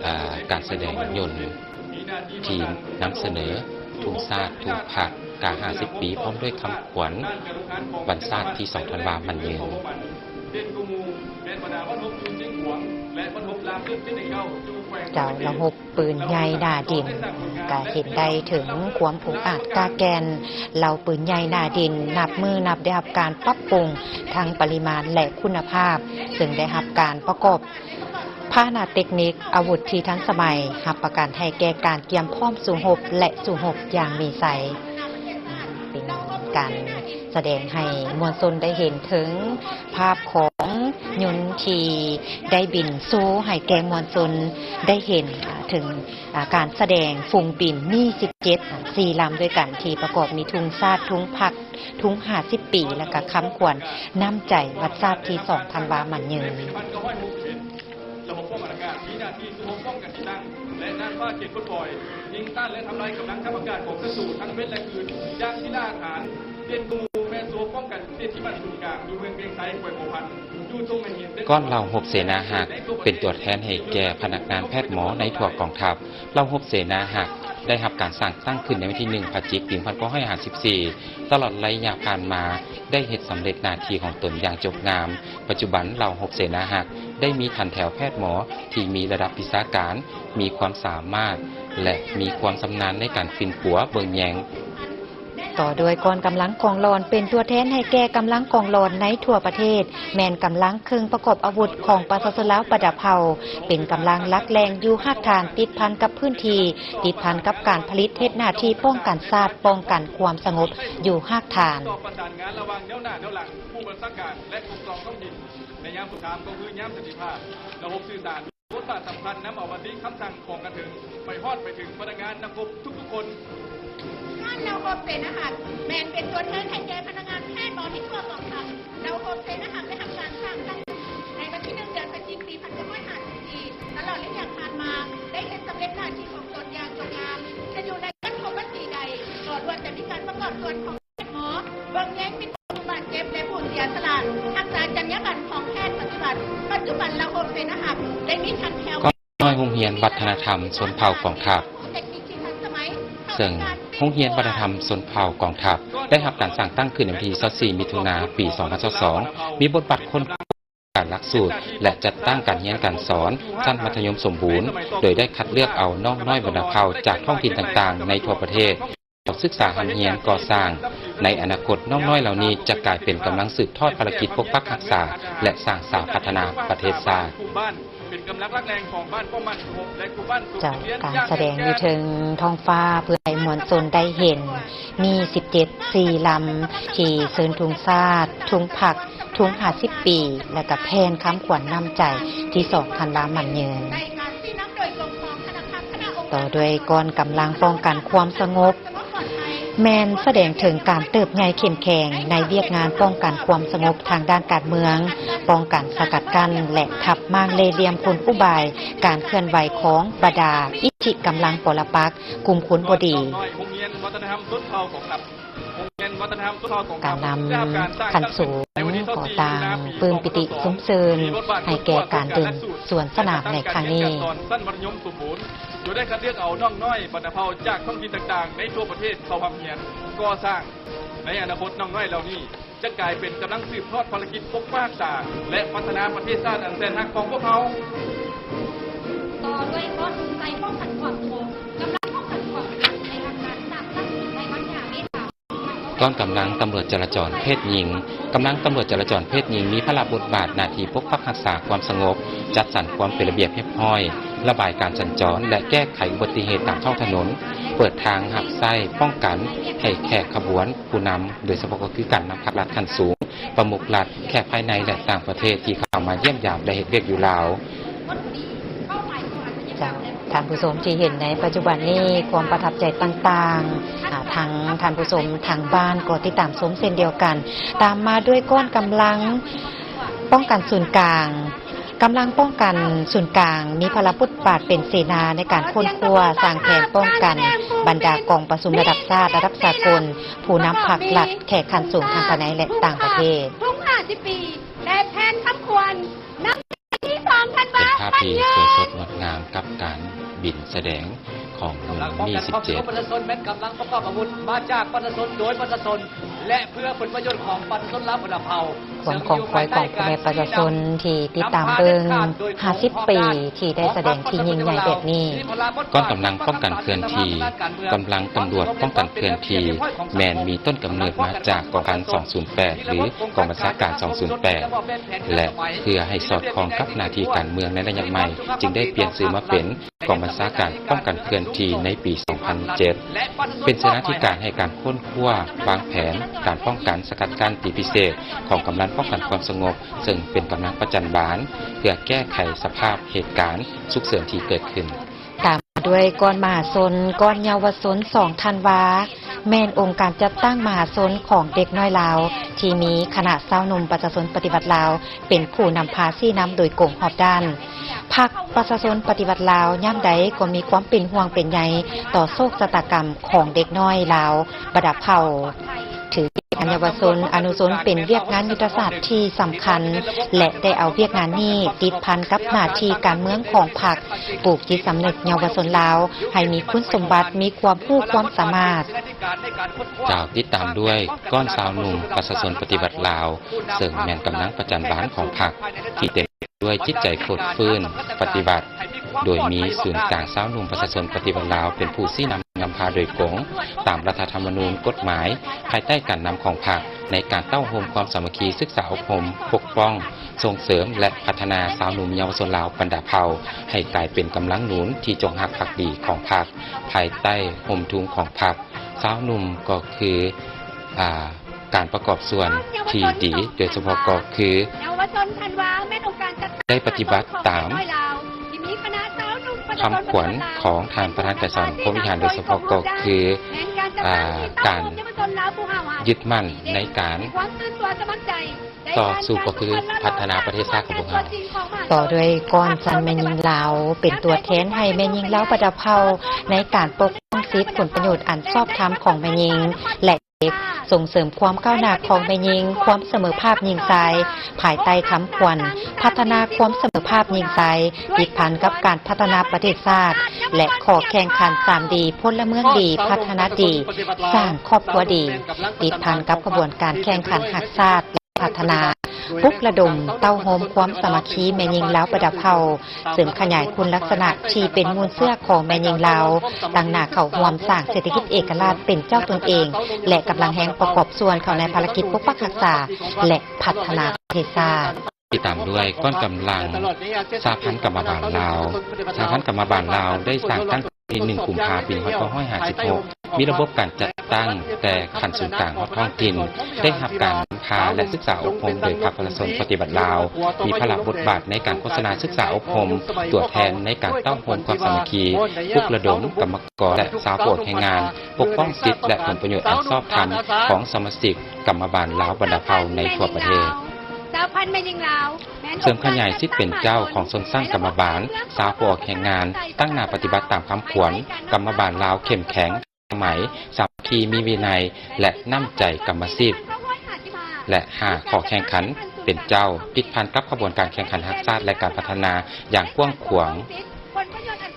ເອີ ການສະແດງຍົນທີ່ນຳສະເໜີທຸງຊາດ, ທຸງພັກກາຫ້າສິບປີ ພ້ອມດ້ວຍຄຳຂວັນວັນຊາດທີສອງທັນວາໝັ້ນຍືນ. ເຈົ້າ ລະຫົບ ປືນໃຫຍ່ໜ້າດິນ ກະເຫັນໄດ້ເຖິງຄວາມອົງອາດກ້າແກ່ນ. ເລົ່າປືນໃຫຍ່ໜ້າດິນ ນັບມື້ນັບໄດ້ຮັບການປັບປຸງທັງປະລິມານ ແລະ ຄຸນນະພາບ, ເຊິ່ງໄດ້ຮັບການປະກອບພາຫະນະເຕັກນິກ, ອາວຸດທີ່ທັນສະໄໝ, ຮັບປະກັນໃຫ້ແກ່ການກຽມພ້ອມສູ້ຮົບ ແລະ ສູ້ຮົບຢ່າງມີໄຊ. ເປັນການສະແດງໃຫ້ມວນຊົນໄດ້ເຫັນເຖິງພາບຂອງຍົນທີ່ໄດ້ບິນໂຊໃຫ້ແກ່ມວນຊົນໄດ້ເຫັນ ເຖິງ ອາ ການສະແດງຝູງບິນມີສິບເຈັດ ສີ່ລຳດ້ວຍກັນ ທີ່ປະກອບມີທຸງຊາດ, ທຸງພັກ, ທຸງຫ້າສິບປີ ແລະ ກະຄຳຂວັນນ້ຳໃຈວັນຊາດທີສອງທັນວາໝັ້ນຍືນ. ລະບົບປ້ອງກັນອາກາດມີໜ້າທີ່ສູ້ຮົບປ້ອງກັນທີ່ຕັ້ງ ແລະ ນ່ານຟ້າເຂດປົດປ່ອຍ, ຍິງຕ້ານ ແລະ ທຳລາຍກຳລັງທັບອາກາດຂອງສັດຕູທັງເວັນ ແລະ ຄືນ ຢ່າງທີ່ລະອາດຫານ. ເດັ່ນກວ່າໝູ່ແມ່ນໂຊປ້ອງກັນເຂດທີ່ໝັ້ນສູນກາງ ຢູ່ເມືອງວຽງໄຊ ແຂວງຫົວພັນ. ກ້ອນເຫຼົ່າຮົບເສນາຮັກ ເປັນຕົວແທນໃຫ້ແກ່ພະນັກງານແພດໝໍໃນທົ່ວກອງທັບ. ເຫຼົ່າຮົບເສນາຮັກ ໄດ້ຮັບການສ້າງຕັ້ງຂຶ້ນໃນວັນທີໜຶ່ງ ພະຈິກ ປີໜຶ່ງພັນເກົ້າຮ້ອຍຫ້າສິບສີ່ ຕະຫຼອດໄລຍະຜ່ານມາ ໄດ້ເຮັດສຳເລັດໜ້າທີ່ຂອງຕົນຢ່າງຈົບງາມ. ປັດຈຸບັນເຫຼົ່າຮົບເສນາຮັກ ໄດ້ມີຖັນແຖວແພດໝໍທີ່ມີລະດັບວິຊາການ, ມີຄວາມສາມາດ ແລະ ມີຄວາມຊຳນານໃນການປິ່ນປົວເບິ່ງແຍງ. ຕໍ່ດ້ວຍກ້ອນກຳລັງກອງຫຼອນ ເປັນຕົວແທນໃຫ້ແກ່ກຳລັງກອງຫຼອນໃນທົ່ວປະເທດ, ແມ່ນກຳລັງເຄື່ອງປະກອບອາວຸດຂອງປະຊາຊົນລາວບັນດາເຜົ່າ, ເປັນກຳລັງຫຼັກແຫຼ່ງຢູ່ຮາກຖານ, ຕິດພັນກັບພື້ນທີ່, ຕິດພັນກັບການຜະລິດ, ເຮັດໜ້າທີ່ປ້ອງກັນຊາດ, ປ້ອງກັນຄວາມສະຫງົບຢູ່ຮາກຖານ. ການປະສານງານລະຫວ່າງແນວໜ້າແນວຫຼັງ, ຜູ້ບັນຊາການ ແລະ ປົກຄອງທ້ອງຖິ່ນ ໃນຍາມສົງຄາມກໍຄືຍາມສັນຕິພາບ, ລະບົບສື່ສານ ບົດບາດສຳຄັນນຳເອົາມະຕິຄຳສັ່ງຂອງການເຖິງ ໄປຮອດໄປເຖິງພະນັກງານນັກຮົບທຸກໆຄົນ. ງານເຫຼົ່າຮົບເສນາຮັກ ແມ່ນເປັນຕົວແທນໃຫ້ແກ່ພະນັກງານແພດໝໍໃນທົ່ວກອງທັບ. ເຫຼົ່າຮົບເສນາຮັກໄດ້ຮັບການສ້າງຕັ້ງໃນວັນທີໜຶ່ງ ເດືອນພະຈິກ ປີໜຶ່ງພັນເກົ້າຮ້ອຍຫ້າສິບສີ່ ຕະຫຼອດໄລຍະຜ່ານມາ ໄດ້ເຮັດສຳເລັດໜ້າທີ່ຂອງຕົນຢ່າງຈົບງາມ. ຈະຢູ່ໃນວັນຄົບວັນປີໃດ ກໍລ້ວນແຕ່ມີການປະກອບສ່ວນຂອງ ໝໍ ເບິ່ງແຍງມີຜູ້ບາດເຈັບ ແລະ ຜູ້ເສຍສະຫຼະຮັກສາຈັນຍາບັນຂອງແພດປະຕິບັດ. ປັດຈຸບັນລາວໂຮມເສນາຮັກໄດ້ມີທັງແຖວ ນ້ອຍໂຮງຮຽນວັດທະນະທຳຊົນເຜົ່າກອງທັບ, ເຊິ່ງໂຮງຮຽນວັດທະນະທຳຊົນເຜົ່າກອງທັບ ໄດ້ຮັບການສ້າງຕັ້ງຂຶ້ນໃນວັນທີຊາວສີ່ ມິຖຸນາ ປີສອງພັນຊາວສອງ ມີບົດບາດຄົ້ນ ການຫຼັກສູດ ແລະ ຈັດຕັ້ງການຮຽນການສອນຊັ້ນມັດທະຍົມສົມບູນ, ໂດຍໄດ້ຄັດເລືອກເອົານ້ອງນ້ອຍບັນດາເຜົ່າຈາກທ້ອງຖິ່ນຕ່າງໆໃນທົ່ວປະເທດ ເຂົ້າສຶກສາຮ່ຳຮຽນກໍ່ສ້າງ. ໃນອະນາຄົດ, ນ້ອງນ້ອຍເຫຼົ່ານີ້ຈະກາຍເປັນກຳລັງສືບທອດພາລະກິດປົກປັກຮັກສາ ແລະ ສ້າງສາພັດທະນາປະເທດຊາດ. ເຈົ້າ, ການສະແດງຢູ່ເທິງທ້ອງຟ້າເພື່ອໃຫ້ມວນຊົນໄດ້ເຫັນ ມີສິບເຈັດ ສີ່ລຳ ທີ່ເຊີນທຸງຊາດ, ທຸງພັກ, ທຸງຫ້າສິບປີ ແລະ ກະແຜ່ນຄຳຂວັນນ້ຳໃຈ ທີສອງ ທັນວາ ໝັ້ນຍືນ. ຕໍ່ດ້ວຍກ້ອນກຳລັງປ້ອງກັນຄວາມສະຫງົບ ແມ່ນສະແດງເຖິງການເຕີບໃຫຍ່ເຂັ້ມແຂງໃນວຽກງານປ້ອງກັນຄວາມສະຫງົບທາງດ້ານການເມືອງ, ປ້ອງກັນສະກັດກັ້ນ ແລະ ທັບມ້າງເລ່ຫຼ່ຽມກົນອຸບາຍການເຄື່ອນໄຫວຂອງບັນດາອິດທິກຳລັງປໍລະປັກ ກຸ່ມຄົນບໍ່ດີ. ການນຳຂັ້ນສູງກໍຕ່າງປຶ້ມປີຕິຊົມເຊີນໃຫ້ແກ່ການເດີນສວນສະໜາມໃນຄັ້ງນີ້. ໂດຍໄດ້ຄັດເລືອກເອົານ້ອງນ້ອຍບັນດາເຜົ່າຈາກທ້ອງຖິ່ນຕ່າງໆໃນທົ່ວປະເທດເຂົ້າຮ່ຳຮຽນກໍ່ສ້າງ. ໃນອະນາຄົດ, ນ້ອງນ້ອຍເຫຼົ່ານີ້ຈະກາຍເປັນກຳລັງສືບທອດພາລະກິດປົກປັກຮັກສາ ແລະ ພັດທະນາປະເທດຊາດອັນແສນຮັກຂອງພວກເຮົາ. ຕໍ່ດ້ວຍກ້ອນໃຈປ້ອງກັນຄວາມສະຫງົບ, ກຳລັງປ້ອງກັນຄວາມສະຫງົບໄດ້ຮັບການສ້າງຕັ້ງຂຶ້ນໃນວັນທີຫ້າ ເມສາ ກ້ອນກຳລັງຕຳຫຼວດຈະລາຈອນເພດຍິງ. ກຳລັງຕຳຫຼວດຈະລາຈອນເພດຍິງມີພາລະບົດບາດໜ້າທີ່ປົກປັກຮັກສາຄວາມສະຫງົບ, ຈັດສັນຄວາມເປັນລະບຽບຮຽບຮ້ອຍ, ລະບາຍການສັນຈອນ ແລະ ແກ້ໄຂອຸບັດຕິເຫດຕາມທ້ອງຖະໜົນ, ເປີດທາງຮັບໃຊ້ປ້ອງກັນໃຫ້ແຂກຂະບວນຜູ້ນຳ, ໂດຍສະເພາະກໍຄືການນຳພັກລັດຂັ້ນສູງ, ປະມຸກລັດ, ແຂກພາຍໃນ ແລະ ຕ່າງປະເທດທີ່ເຂົ້າມາຢ້ຽມຢາມ ແລະ ເຮັດວຽກຢູ່ລາວ. ເຈົ້າ, ທ່ານຜູ້ຊົມທີ່ເຫັນໃນປັດຈຸບັນນີ້ ຄວາມປະທັບໃຈຕ່າງໆ, ອາ, ທັງທ່ານຜູ້ຊົມທາງບ້ານກໍຕິດຕາມຊົມເຊັ່ນດຽວກັນ. ຕາມມາດ້ວຍກ້ອນກຳລັງປ້ອງກັນສູນກາງ. ກຳລັງປ້ອງກັນສູນກາງມີພາລະບົດບາດເປັນເສນາໃນການຄົ້ນຄວ້າ, ສ້າງແຜນປ້ອງກັນບັນດາກອງປະຊຸມລະດັບຊາດ, ລະດັບສາກົນ, ຜູ້ນຳພັກລັດ, ແຂກຂັ້ນສູງທາງພາຍໃນ ແລະ ຕ່າງປະເທດ. ທຸງຫ້າສິບປີ ແລະ ແຜນຄຳຂວັນ ເປັນພາບທີ່ສວຍສົດງົດງາມກັບການບິນສະແດງຂອງ ກຳລັງປ້ອງກັນຄວາມສະຫງົບປະຊາຊົນ ແມ່ນກຳລັງປະກອບອາວຸດມາຈາກປະຊາຊົນ ໂດຍປະຊາຊົນ ແລະ ເພື່ອຜົນປະໂຫຍດຂອງປະຊາຊົນລາວບັນດາເຜົ່າ. ຄວາມຂອງຄວາຍຂອງພໍ່ແມ່ປະຊາຊົນທີ່ຕິດຕາມເບິ່ງຫ້າສິບປີທີ່ໄດ້ສະແດງທີ່ຍິ່ງໃຫຍ່ແບບນີ້. ກອງກຳລັງປ້ອງກັນເຄື່ອນທີ່, ກຳລັງຕຳຫຼວດປ້ອງກັນເຄື່ອນທີ່ ແມ່ນມີຕົ້ນກຳເນີດມາຈາກກອງພັນສອງສູນແປດ ຫຼື ກອງບັນຊາການສອງສູນແປດ ແລະ ເພື່ອໃຫ້ສອດຄ່ອງກັບໜ້າທີ່ການເມືອງໃນໄລຍະໃໝ່ ຈຶ່ງໄດ້ປ່ຽນຊື່ມາເປັນ ກອງບັນຊາການປ້ອງກັນເຄື່ອນທີ່ໃນປີສອງພັນເຈັດ ເປັນເສນາທິການໃຫ້ການຄົ້ນຄວ້າ, ວາງແຜນ, ການປ້ອງກັນ, ສະກັດກັ້ນ, ຕີພິເສດຂອງກຳລັງປ້ອງກັນຄວາມສະຫງົບ, ເຊິ່ງເປັນກຳລັງປະຈັນບານ ເພື່ອແກ້ໄຂສະພາບເຫດການສຸກເສີນທີ່ເກີດຂຶ້ນ. ຕາມມາດ້ວຍກ້ອນມະຫາຊົນ, ກ້ອນເຍົາວະຊົນ ສອງທັນວາ ແມ່ນອົງການຈັດຕັ້ງມະຫາຊົນຂອງເດັກນ້ອຍລາວ ທີ່ມີຄະນະຊາວໜຸ່ມປະຊາຊົນປະຕິວັດລາວ ເປັນຜູ້ນຳພາຊີ້ນຳໂດຍກົງຮອບດ້ານ. ພັກປະຊາຊົນປະຕິວັດລາວ ຍາມໃດກໍມີຄວາມເປັນຫ່ວງເປັນໃຍຕໍ່ໂຊກຊະຕາກຳຂອງເດັກນ້ອຍລາວບັນດາເຜົ່າ, ຖືເປັນ ເຍົາວະຊົນອະນຸຊົນເປັນວຽກງານຍຸດທະສາດທີ່ສຳຄັນ ແລະ ໄດ້ເອົາວຽກງານນີ້ຕິດພັນກັບໜ້າທີ່ການເມືອງຂອງພັກ, ປູກຈິດສຳນຶກເຍົາວະຊົນລາວໃຫ້ມີຄຸນສົມບັດ, ມີຄວາມຮູ້ຄວາມສາມາດ. ກ່າວຕິດຕາມດ້ວຍ ກ້ອນຊາວໜຸ່ມປະຊາຊົນປະຕິວັດລາວ ເຊິ່ງແມ່ນກຳລັງປະຈັນບານຂອງພັກ ທີ່ເຕັມ ດ້ວຍຈິດໃຈໂຄດຟື້ນປະຕິວັດ, ໂດຍມີສູນກາງຊາວໜຸ່ມປະຊາຊົນປະຕິວັດລາວເປັນຜູ້ຊີ້ນຳນຳພາໂດຍກົງ ຕາມລັດຖະທຳມະນູນ, ກົດໝາຍ, ພາຍໃຕ້ການນຳຂອງພັກ ໃນການເຕົ້າໂຮມຄວາມສາມັກຄີ, ສຶກສາອົບຮົມ, ປົກປ້ອງ, ສົ່ງເສີມ ແລະ ພັດທະນາຊາວໜຸ່ມເຍົາວະຊົນລາວບັນດາເຜົ່າ ໃຫ້ກາຍເປັນກຳລັງໜູນທີ່ຈົງຮັກພັກດີຂອງພັກ. ພາຍໃຕ້ຮົ່ມທຸງຂອງພັກ, ຊາວໜຸ່ມກໍຄື ອາ ການປະກອບສ່ວນທີ່ດີ, ໂດຍສະເພາະກໍຄື ເຍົາວະຊົນທັນວາ ແມ່ນອົງການຈັດຕັ້ງ ໄດ້ປະຕິບັດຕາມ ທີ່ມີຄະນະຊາວໜຸ່ມປະຊາຊົນ ຄຳຂວັນຂອງທ່ານປະທານໄກສອນ ພົມວິຫານ, ໂດຍສະເພາະກໍຄື ແມ່ນການຈັດຕັ້ງ ອາ ທີ່ເຕົ້າໂຮມເຍົາວະຊົນລາວຜູ້ຫ້າວຫານ ການຍຶດໝັ້ນໃນການ ມີຄວາມຕື່ນຕົວສະໝັກໃຈ ຕໍ່ສູ້ກໍຄືພັດທະນາປະເທດຊາດຂອງພວກເຮົາ. ຕໍ່ດ້ວຍກ້ອນຊັ້ນແມ່ຍິງລາວ ເປັນຕົວແທນໃຫ້ແມ່ຍິງລາວບັນດາເຜົ່າ ໃນການປົກປ້ອງສິດຜົນປະໂຫຍດອັນຊອບທຳຂອງແມ່ຍິງ ແລະ ສົ່ງເສີມຄວາມກ້າວໜ້າຂອງແມ່ຍິງ, ຄວາມສະເໝີພາບຍິງຊາຍ ພາຍໃຕ້ຄຳຂວັນ ພັດທະນາຄວາມສະເໝີພາບຍິງຊາຍ ຕິດພັນກັບການພັດທະນາປະເທດຊາດ ແລະ ຂໍ້ແຂ່ງຂັນສາມດີ ພົນລະເມືອງດີ, ພັດທະນາດີ, ສ້າງຄອບຄົວດີ ຕິດພັນກັບຂະບວນການແຂ່ງຂັນຮັກຊາດ ແລະ ພັດທະນາ, ປຸກລະດົມເຕົ້າໂຮມຄວາມສາມັກຄີແມ່ຍິງລາວບັນດາເຜົ່າ, ເສີມຂະຫຍາຍຄຸນລັກສະນະທີ່ເປັນມູນເຊື້ອຂອງແມ່ຍິງລາວ, ຕັ້ງໜ້າເຂົ້າຮ່ວມສ້າງເສດຖະກິດເອກະລາດເປັນເຈົ້າຕົນເອງ ແລະ ກຳລັງແຮງປະກອບສ່ວນເຂົ້າໃນພາລະກິດປົກປັກຮັກສາ ແລະ ພັດທະນາປະເທດຊາດ. ຕິດຕາມດ້ວຍກ້ອນກຳລັງສະຫະພັນກຳມະບານລາວ. ສະຫະພັນກຳມະບານລາວໄດ້ສ້າງຕັ້ງ ທີໜຶ່ງ ກຸມພາ ປີໜຶ່ງພັນເກົ້າຮ້ອຍຫ້າສິບຫົກ ມີລະບົບການຈັດຕັ້ງແຕ່ຂັ້ນສູນກາງຮອດທ້ອງຖິ່ນ, ໄດ້ຮັບການນຳພາ ແລະ ສຶກສາອົບຮົມໂດຍພັກປະຊາຊົນປະຕິວັດລາວ, ມີພາລະບົດບາດໃນການໂຄສະນາສຶກສາອົບຮົມ, ຕົວແທນໃນການເຕົ້າໂຮມຄວາມສາມັກຄີ, ປຸກລະດົມກຳມະກອນ ແລະ ຊາວປະກອບແຮງງານ, ປົກປ້ອງສິດ ແລະ ຜົນປະໂຫຍດອັນຊອບທຳຂອງສະມາຊິກກຳມະບານລາວບັນດາເຜົ່າໃນທົ່ວປະເທດ. ສະຫະພັນແມ່ຍິງລາວ ເສີມຂະຫຍາຍສິດເປັນເຈົ້າຂອງຊົນຊັ້ນກຳມະບານ, ຊາວຜູ້ອອກແຮງງານ, ຕັ້ງໜ້າປະຕິບັດຕາມຄຳຂວັນ ກຳມະບານລາວເຂັ້ມແຂງ, ສະໄໝ, ສາມັກຄີ, ມີວິໄນ ແລະ ນ້ຳໃຈກຳມະສິດ ແລະ ຫ້າ ຂໍ້ແຂ່ງຂັນເປັນເຈົ້າ, ຕິດພັນກັບຂະບວນການແຂ່ງຂັນຮັກຊາດ ແລະ ການພັດທະນາຢ່າງກວ້າງຂວາງ.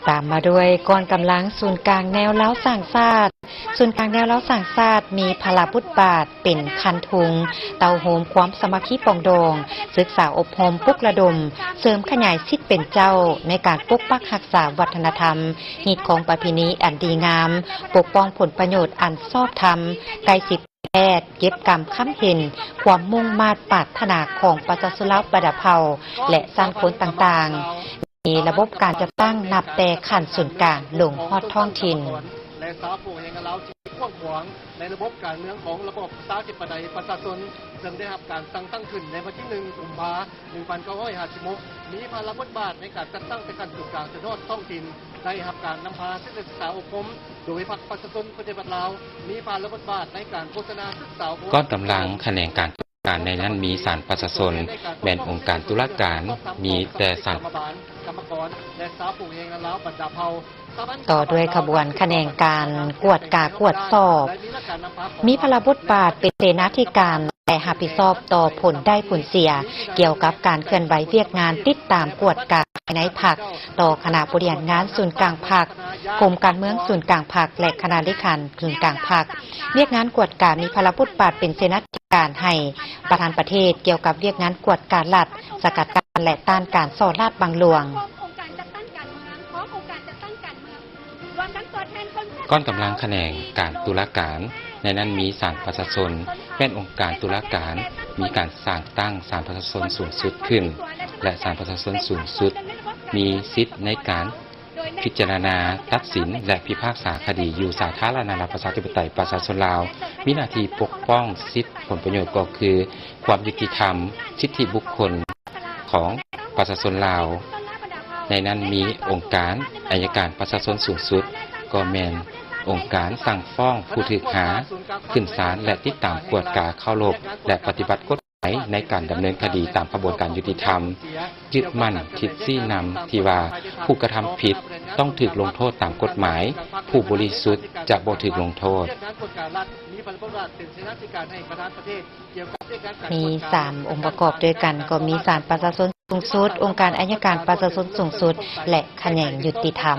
ຕາມມາດ້ວຍກ້ອນກຳລັງສູນກາງແນວລາວສ້າງຊາດ. ສູນກາງແນວລາວສ້າງຊາດມີພາລະບົດບາດເປັນຄັນທຸງ ເຕົ້າໂຮມຄວາມສາມັກຄີປອງດອງ, ສຶກສາອົບຮົມ, ປຸກລະດົມ, ເສີມຂະຫຍາຍສິດເປັນເຈົ້າໃນການປົກປັກຮັກສາວັດທະນະທຳ, ຮີດຄອງປະເພນີອັນດີງາມ, ປົກປ້ອງຜົນປະໂຫຍດອັນຊອບທຳ, ໃກ້ຊິດແພດ, ເກັບກຳຄຳເຫັນ, ຄວາມມຸ່ງມາດປາດຖະໜາຂອງປະຊາຊົນລາວບັນດາເຜົ່າ ແລະ ຊັ້ນຄົນຕ່າງໆ. ມີລະບົບການຈັດຕັ້ງນັບແຕ່ຂັ້ນສູນກາງລົງຮອດທ້ອງຖິ່ນ ແລະ ຊາວຜູ້ແຮງງານລາວທີ່ກວ້າງຂວາງໃນລະບົບການເມືອງຂອງລະບອບປະຊາທິປະໄຕປະຊາຊົນ, ເຊິ່ງໄດ້ຮັບການສ້າງຕັ້ງຂຶ້ນໃນວັນທີໜຶ່ງ ກຸມພາ ໜຶ່ງພັນເກົ້າຮ້ອຍຫ້າສິບຫົກ ມີພາລະບົດບາດໃນການຈັດຕັ້ງແຕ່ຂັ້ນສູນກາງຈົນຮອດທ້ອງຖິ່ນ, ໄດ້ຮັບການນຳພາ, ສຶກສາອົບຮົມໂດຍພັກປະຊາຊົນປະຕິວັດລາວ, ມີພາລະບົດບາດໃນການໂຄສະນາ, ສຶກສາອົບຮົມ. ກ້ອນກຳລັງຂະແໜງການ ການໃນນັ້ນມີສານປະຊາຊົນ, ແມ່ນອົງການຕຸລາການ, ມີແຕ່ສານ ກຳມະກອນ ແລະ ຊາວຜູ້ແຮງງານລາວບັນດາເຜົ່າ. ຕໍ່ດ້ວຍຂະບວນຂະແໜງການກວດກາກວດສອບ, ມີພາລະບົດບາດເປັນເສນາທິການ ແລະ ຮັບຜິດຊອບຕໍ່ຜົນໄດ້ຜົນເສຍ ກ່ຽວກັບການເຄື່ອນໄຫວວຽກງານຕິດຕາມກວດກາພາຍໃນພັກ, ຕໍ່ຄະນະບໍລິຫານງານສູນກາງພັກ, ກົມການເມືອງສູນກາງພັກ ແລະ ຄະນະເລຂານສູນກາງພັກ. ວຽກງານກວດກາມີພາລະບົດບາດເປັນເສນາທິການໃຫ້ປະທານປະເທດ ກ່ຽວກັບວຽກງານກວດກາລັດ, ສະກັດກັ້ນ ແລະ ຕ້ານການສໍ້ລາດບັງຫຼວງ. ກ້ອນກຳລັງຂະແໜງການຕຸລາການ, ໃນນັ້ນມີສານປະຊາຊົນ, ແມ່ນອົງການຕຸລາການ, ມີການສ້າງຕັ້ງສານປະຊາຊົນສູງສຸດຂຶ້ນ ແລະ ສານປະຊາຊົນສູງສຸດມີສິດໃນການ ພິຈາລະນາ, ຕັດສິນ ແລະ ພິພາກສາຄະດີຢູ່ສາທາລະນະລັດປະຊາທິປະໄຕປະຊາຊົນລາວ, ມີໜ້າທີ່ປົກປ້ອງສິດຜົນປະໂຫຍດ ກໍຄືຄວາມຍຸຕິທຳ, ສິດທິບຸກຄົນຂອງປະຊາຊົນລາວ. ໃນນັ້ນມີອົງການໄອຍະການປະຊາຊົນສູງສຸດ, ກໍແມ່ນອົງການສັ່ງຟ້ອງຜູ້ຖືກຫາຂຶ້ນສານ ແລະ ຕິດຕາມກວດກາເຄົາລົບ ແລະ ປະຕິບັດກົດ ຍໃນການດຳເນີນຄະດີຕາມຂະບວນການຍຸຕິທຳ, ຍຶດໝັ້ນທິດຊີ້ນຳທີ່ວ່າ ຜູ້ກະທຳຜິດຕ້ອງຖືກລົງໂທດຕາມກົດໝາຍ, ຜູ້ບໍລິສຸດຈະບໍ່ຖືກລົງໂທດ. ມີສາມອົງປະກອບດ້ວຍກັນ ກໍມີສານປະຊາຊົນສູງສຸດ, ອົງການໄອຍະການປະຊາຊົນສູງສຸດ ແລະ ຂະແໜງຍຸຕິທຳ.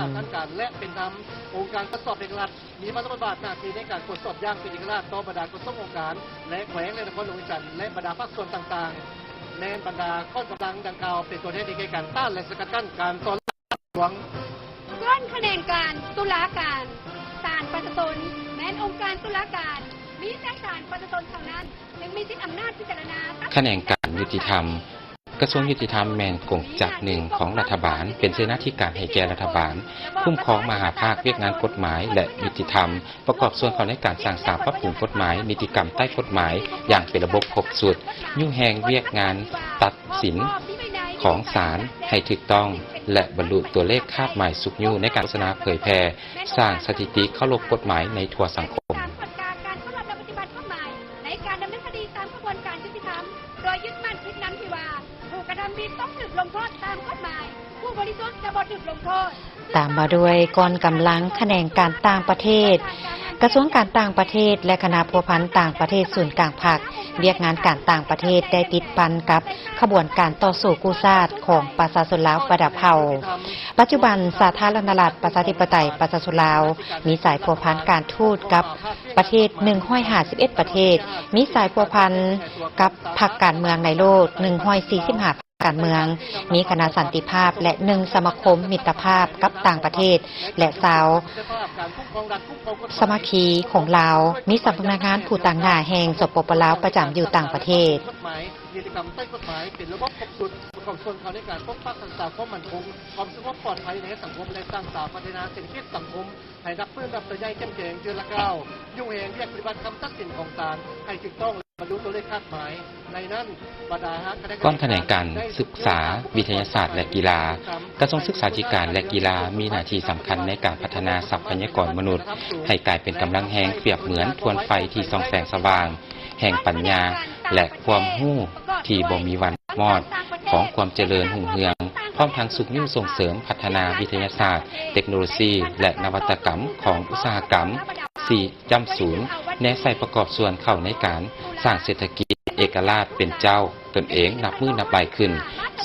ມີພາລະບົດບາດໜ້າທີ່ໃນການກວດສອບຢ່າງເປັນເອກະລາດຕໍ່ບັນດາກະຊວງ, ອົງການ ແລະ ແຂວງ ແລະ ນະຄອນຫຼວງວຽງຈັນ ແລະ ບັນດາພາກສ່ວນຕ່າງໆ ແມ່ນບັນດາກ້ອນກຳລັງດັ່ງກ່າວເປັນຕົວແທນທີ່ໃຫ້ການຕ້ານ ແລະ ສະກັດກັ້ນການສໍ້ລາດບັງຫຼວງ. ສ່ວນຂະແໜງການຕຸລາການ, ສານປະຊາຊົນ ແມ່ນອົງການຕຸລາການ, ມີແຕ່ສານປະຊາຊົນເທົ່ານັ້ນ ຈຶ່ງມີສິດອຳນາດພິຈາລະນາ. ຂະແໜງການຍຸຕິທຳ. ກະຊວງຍຸຕິທຳແມ່ນກົງຈັກໜຶ່ງຂອງລັດຖະບານ, ເປັນເສນາທິການໃຫ້ແກ່ລັດຖະບານ, ຄຸ້ມຄອງມະຫາພາກວຽກງານກົດໝາຍ ແລະ ຍຸຕິທຳ, ປະກອບສ່ວນເຂົ້າໃນການສ້າງສາງປັບປຸງກົດໝາຍ, ນິຕິກຳໃຕ້ກົດໝາຍຢ່າງເປັນລະບົບຄົບຊຸດ, ຍູ້ແຮງວຽກງານຕັດສິນຂອງສານໃຫ້ຖືກຕ້ອງ ແລະ ບັນລຸຕົວເລກຄາດໝາຍຊຸກຍູ້ໃນການໂຄສະນາເຜີຍແຜ່, ສ້າງສະຖິຕິເຄົາລົບກົດໝາຍໃນທົ່ວສັງຄົມ. ໃນການດຳເນີນຄະດີຕາມຂະບວນການຍຸຕິທຳ ໂດຍຍຶດໝັ້ນທິດນຳທີ່ວ່າ ຜູ້ກະທຳຜິດຕ້ອງຖືກລົງໂທດຕາມກົດໝາຍ, ຜູ້ບໍລິສຸດຈະບໍ່ຖືກລົງໂທດ. ຕາມມາດ້ວຍກ້ອນກຳລັງຂະແໜງການຕ່າງປະເທດ. ກະຊວງການຕ່າງປະເທດ ແລະ ຄະນະພົວພັນຕ່າງປະເທດສູນກາງພັກ, ວຽກງານການຕ່າງປະເທດໄດ້ຕິດພັນກັບຂະບວນການຕໍ່ສູ້ກູ້ຊາດຂອງປະຊາຊົນລາວບັນດາເຜົ່າ. ປັດຈຸບັນ ສາທາລະນະລັດ ປະຊາທິປະໄຕ ປະຊາຊົນລາວ ມີສາຍພົວພັນການທູດກັບປະເທດໜຶ່ງຮ້ອຍຫ້າສິບເອັດປະເທດ, ມີສາຍພົວພັນກັບພັກການເມືອງໃນໂລກໜຶ່ງຮ້ອຍສີ່ສິບຫ້າພັກການເມືອງ, ມີຄະນະສັນຕິພາບ ແລະ ໜຶ່ງສະມາຄົມມິດຕະພາບກັບຕ່າງປະເທດ ແລະ ຊາວສະມາຄີຂອງລາວ, ມີສຳນັກງານຜູ້ຕາງໜ້າແຫ່ງ ສປປ ລາວ ປະຈຳຢູ່ຕ່າງປະເທດ. ການຈັດຕັ້ງກົດໝາຍເປັນລະບົບຄົບຊຸດ ປະກອບສ່ວນເຂົ້າໃນການປົກປັກຮັກສາຄວາມໝັ້ນຄົງ, ຄວາມສະຫງົບປອດໄພໃນສັງຄົມ ແລະ ສ້າງສາພັດທະນາເສດຖະກິດສັງຄົມໃຫ້ນັບມື້ນັບເຕີບໃຫຍ່ເຂັ້ມແຂງເທື່ອລະກ້າວ, ຍູ້ແຮງວຽກປະຕິບັດຄຳຕັດສິນຂອງສານໃຫ້ຖືກຕ້ອງ ແລະ ບັນລຸຕົວເລກຄາດໝາຍ. ໃນນັ້ນ ບັນດາຄະນະກຳມະການ ການສຶກສາວິທະຍາສາດ ແລະ ກິລາ, ກະຊວງສຶກສາທິການ ແລະ ກິລາ ມີໜ້າທີ່ສຳຄັນໃນການພັດທະນາຊັບພະຍາກອນມະນຸດໃຫ້ກາຍເປັນກຳລັງແຮງ, ປຽບເໝືອນທວນໄຟທີ່ສ່ອງແສງສະຫວ່າງ ແຫ່ງປັນຍາ ແລະ ຄວາມຮູ້ທີ່ບໍ່ມີວັນມອດຂອງຄວາມຈະເລີນຮຸ່ງເຮືອງ, ພ້ອມທັງຊຸກຍູ້ສົ່ງເສີມພັດທະນາວິທະຍາສາດ, ເຕັກໂນໂລຊີ ແລະ ນະວັດຕະກຳຂອງອຸດສາຫະກຳສີ່ຈ້ຳສູນ ແນໃສ່ປະກອບສ່ວນເຂົ້າໃນການສ້າງເສດຖະກິດເອກະລາດເປັນເຈົ້າ ຕົນເອງນັບມື້ນັບຫຼາຍຂຶ້ນ,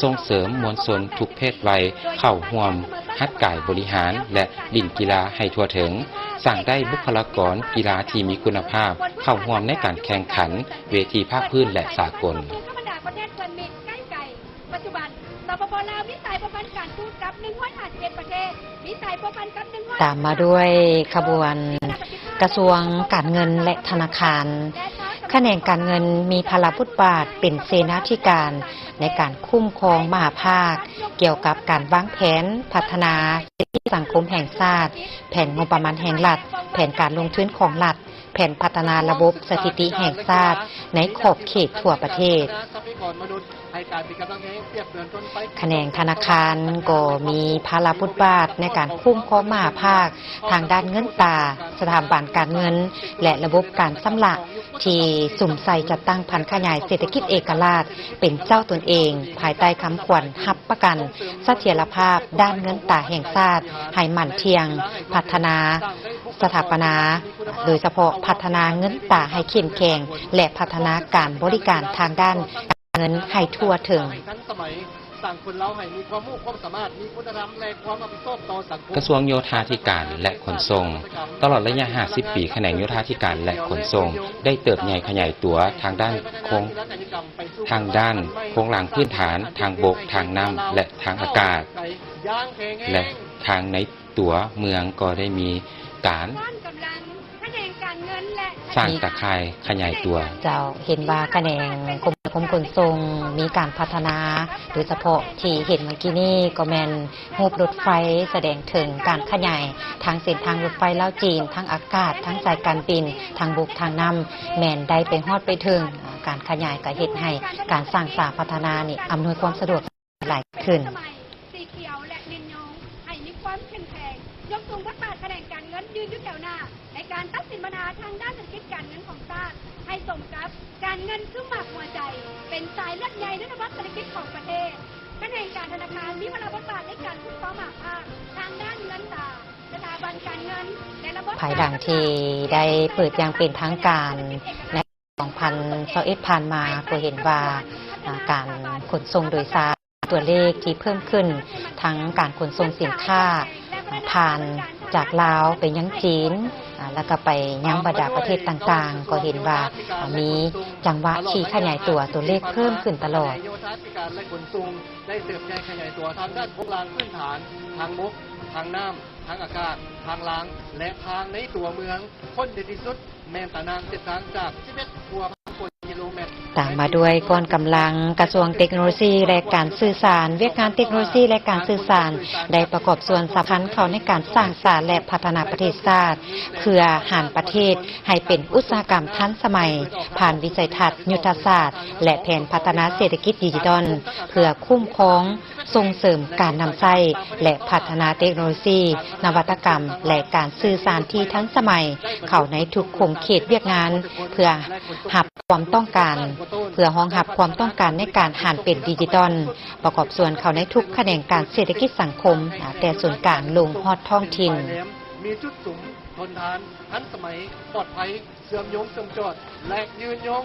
ສົ່ງເສີມມວນຊົນທຸກເພດໄວເຂົ້າຮ່ວມຫັດກາຍບໍລິຫານ ແລະ ຫຼິ້ນກິລາໃຫ້ທົ່ວເຖິງ, ສ້າງໄດ້ບຸກຄະລາກອນກິລາທີ່ມີຄຸນນະພາບເຂົ້າຮ່ວມໃນການແຂ່ງຂັນເວທີພາກພື້ນ ແລະ ສາກົນ. ປັດຈຸບັນ ສປປ ລາວ ມີສາຍພົວພັນການທູດກັບໜຶ່ງຮ້ອຍຫ້າສິບເອັດປະເທດ, ມີສາຍພົວພັນກັບໜຶ່ງຮ້ອຍ ຕາມມາດ້ວຍຂະບວນກະຊວງການເງິນ ແລະ ທະນາຄານ. ຂະແໜງການເງິນມີພາລະບົດບາດເປັນເສນາທິການໃນການຄຸ້ມຄອງມະຫາພາກກ່ຽວກັບການວາງແຜນພັດທະນາເສດຖະກິດສັງຄົມແຫ່ງຊາດ, ແຜນງົບປະມານແຫ່ງລັດ, ແຜນການລົງທຶນຂອງລັດ, ແຜນພັດທະນາລະບົບສະຖິຕິແຫ່ງຊາດໃນຂອບເຂດທົ່ວປະເທດ. ຂະແໜງທະນາຄານກໍມີພາລະບົດບາດໃນການຄຸ້ມຄອງມະຫາພາກທາງດ້ານເງິນຕາ, ສະຖາບັນການເງິນ ແລະ ລະບົບການຊຳລະ ທີ່ສຸມໃສ່ຈັດຕັ້ງຜັນຂະຫຍາຍເສດຖະກິດເອກະລາດເປັນເຈົ້າຕົນເອງ, ພາຍໃຕ້ຄຳຂວັນຮັບປະກັນສະຖຽນລະພາບດ້ານເງິນຕາແຫ່ງຊາດໃຫ້ໝັ້ນທ່ຽງ, ພັດທະນາ ສະຖາປະນາ ໂດຍສະເພາະພັດທະນາເງິນຕາໃຫ້ເຂັ້ມແຂງ ແລະ ພັດທະນາການບໍລິການທາງດ້ານການເງິນໃຫ້ທົ່ວເຖິງ. ກະຊວງໂຍທາທິການ ແລະ ຂົນສົ່ງ. ຕະຫຼອດໄລຍະຫ້າສິບປີ, ຂະແໜງໂຍທາທິການ ແລະ ຂົນສົ່ງ ໄດ້ເຕີບໃຫຍ່ຂະຫຍາຍຕົວທາງດ້ານໂຄງ, ທາງດ້ານໂຄງລ່າງພື້ນຖານ, ທາງບົກ, ທາງນ້ຳ ແລະ ທາງອາກາດ ແລະ ທາງໃນ ຕົວເມືອງກໍໄດ້ມີການສ້າງຕາຂ່າຍຂະຫຍາຍຕົວ. ເຈົ້າ, ເຫັນວ່າຂະແໜງຂົນສົ່ງມີການພັດທະນາ, ໂດຍສະເພາະທີ່ເຫັນເມື່ອກີ້ນີ້ກໍແມ່ນຮູບລົດໄຟ ສະແດງເຖິງການຂະຫຍາຍທາງເສັ້ນທາງລົດໄຟລາວ-ຈີນ, ທາງອາກາດ, ທາງສາຍການບິນ, ທາງບົກ, ທາງນ້ຳ ແມ່ນໄດ້ໄປຮອດໄປເຖິງ. ການຂະຫຍາຍກໍເຮັດໃຫ້ການສ້າງສາພັດທະນານີ້ອຳນວຍຄວາມສະດວກ ຫຼາຍຂຶ້ນ. ໃຫ້ມີຄວາມເຂັ້ມແຂງ ຍົກສູງບົດບາດຂະແໜງການເງິນ ຢືນຢູ່ແຖວໜ້າໃນການຕັດສິນບັນຫາທາງດ້ານເສດຖະກິດການເງິນຂອງຊາດ ໃຫ້ສົມກັບການເງິນຄືໝາກຫົວໃຈ ເປັນສາຍເລືອດໃຫຍ່ໃນລະບົບເສດຖະກິດຂອງປະເທດ. ຂະແໜງການທະນາຄານມີພາລະບົດບາດໃນການຄຸ້ມຄອງມະຫາພາກທາງດ້ານເງິນຕາ ສະຖາບັນການເງິນ ແລະ ລະບົບ ພາຍຫຼັງທີ່ໄດ້ເປີດຢ່າງເປັນທາງການໃນ ສອງພັນຊາວເອັດ ຜ່ານມາ ກໍເຫັນວ່າ ອາ ການຂົນສົ່ງໂດຍສານ ຕົວເລກທີ່ເພີ່ມຂຶ້ນ ທັງການຂົນສົ່ງສິນຄ້າ ອາ ຜ່ານຈາກລາວໄປຍັງຈີນ ອາ ແລ້ວກໍໄປຍັງບັນດາປະເທດຕ່າງໆ ກໍເຫັນວ່າ ອາ ມີຈັງຫວະທີ່ຂະຫຍາຍຕົວ ຕົວເລກເພີ່ມຂຶ້ນຕະຫຼອດ. ນາຍໂຍທາທິການ ແລະ ຂົນສົ່ງ ໄດ້ເຕີບໃຫຍ່ຂະຫຍາຍຕົວທາງດ້ານໂຄງລ່າງພື້ນຖານ, ທາງບົກ, ທາງນ້ຳ, ທາງອາກາດ, ທາງລາງ ແລະ ທາງໃນຕົວເມືອງ. ພົ້ນເດ່ນທີ່ສຸດ ແມ່ນຕາໜ່າງເສັ້ນທາງຈາກ ສິບເອັດ ກວ່າພັນກວ່າກິໂລແມັດ. ຕາມມາດ້ວຍກ້ອນກຳລັງກະຊວງເຕັກໂນໂລຊີ ແລະ ການສື່ສານ. ວຽກງານເຕັກໂນໂລຊີ ແລະ ການສື່ສານ ໄດ້ປະກອບສ່ວນສຳຄັນເຂົ້າໃນການສ້າງສານ ແລະ ພັດທະນາປະເທດຊາດ ເພື່ອຫັນປະເທດໃຫ້ເປັນອຸດສາຫະກຳທັນສະໄໝ ຜ່ານວິໄສທັດຍຸດທະສາດ ແລະ ແຜນພັດທະນາເສດຖະກິດດິຈິຕອນ ເພື່ອຄຸ້ມຄອງ ສົ່ງເສີມການນຳໃຊ້ ແລະ ພັດທະນາເຕັກໂນໂລຊີ, ນະວັດຕະກຳ ແລະ ການສື່ສານທີ່ທັນສະໄໝ ເຂົ້າໃນທຸກຂົງເຂດວຽກງານ ເພື່ອຮັບຄວາມຕ້ອງການ, ເພື່ອຮອງຮັບຄວາມຕ້ອງການໃນການຫັນເປັນດິຈິຕອນ, ປະກອບສ່ວນເຂົ້າໃນທຸກຂະແໜງການເສດຖະກິດສັງຄົມ, ແຕ່ສູນກາງລົງຮອດທ້ອງຖິ່ນ. ມີຈຸດສຸມ, ທົນທານ, ທັນສະໄໝ, ປອດໄພ, ເຊື່ອມໂຍງເຊື່ອມຈອດ ແລະ ຍືນຍົງ.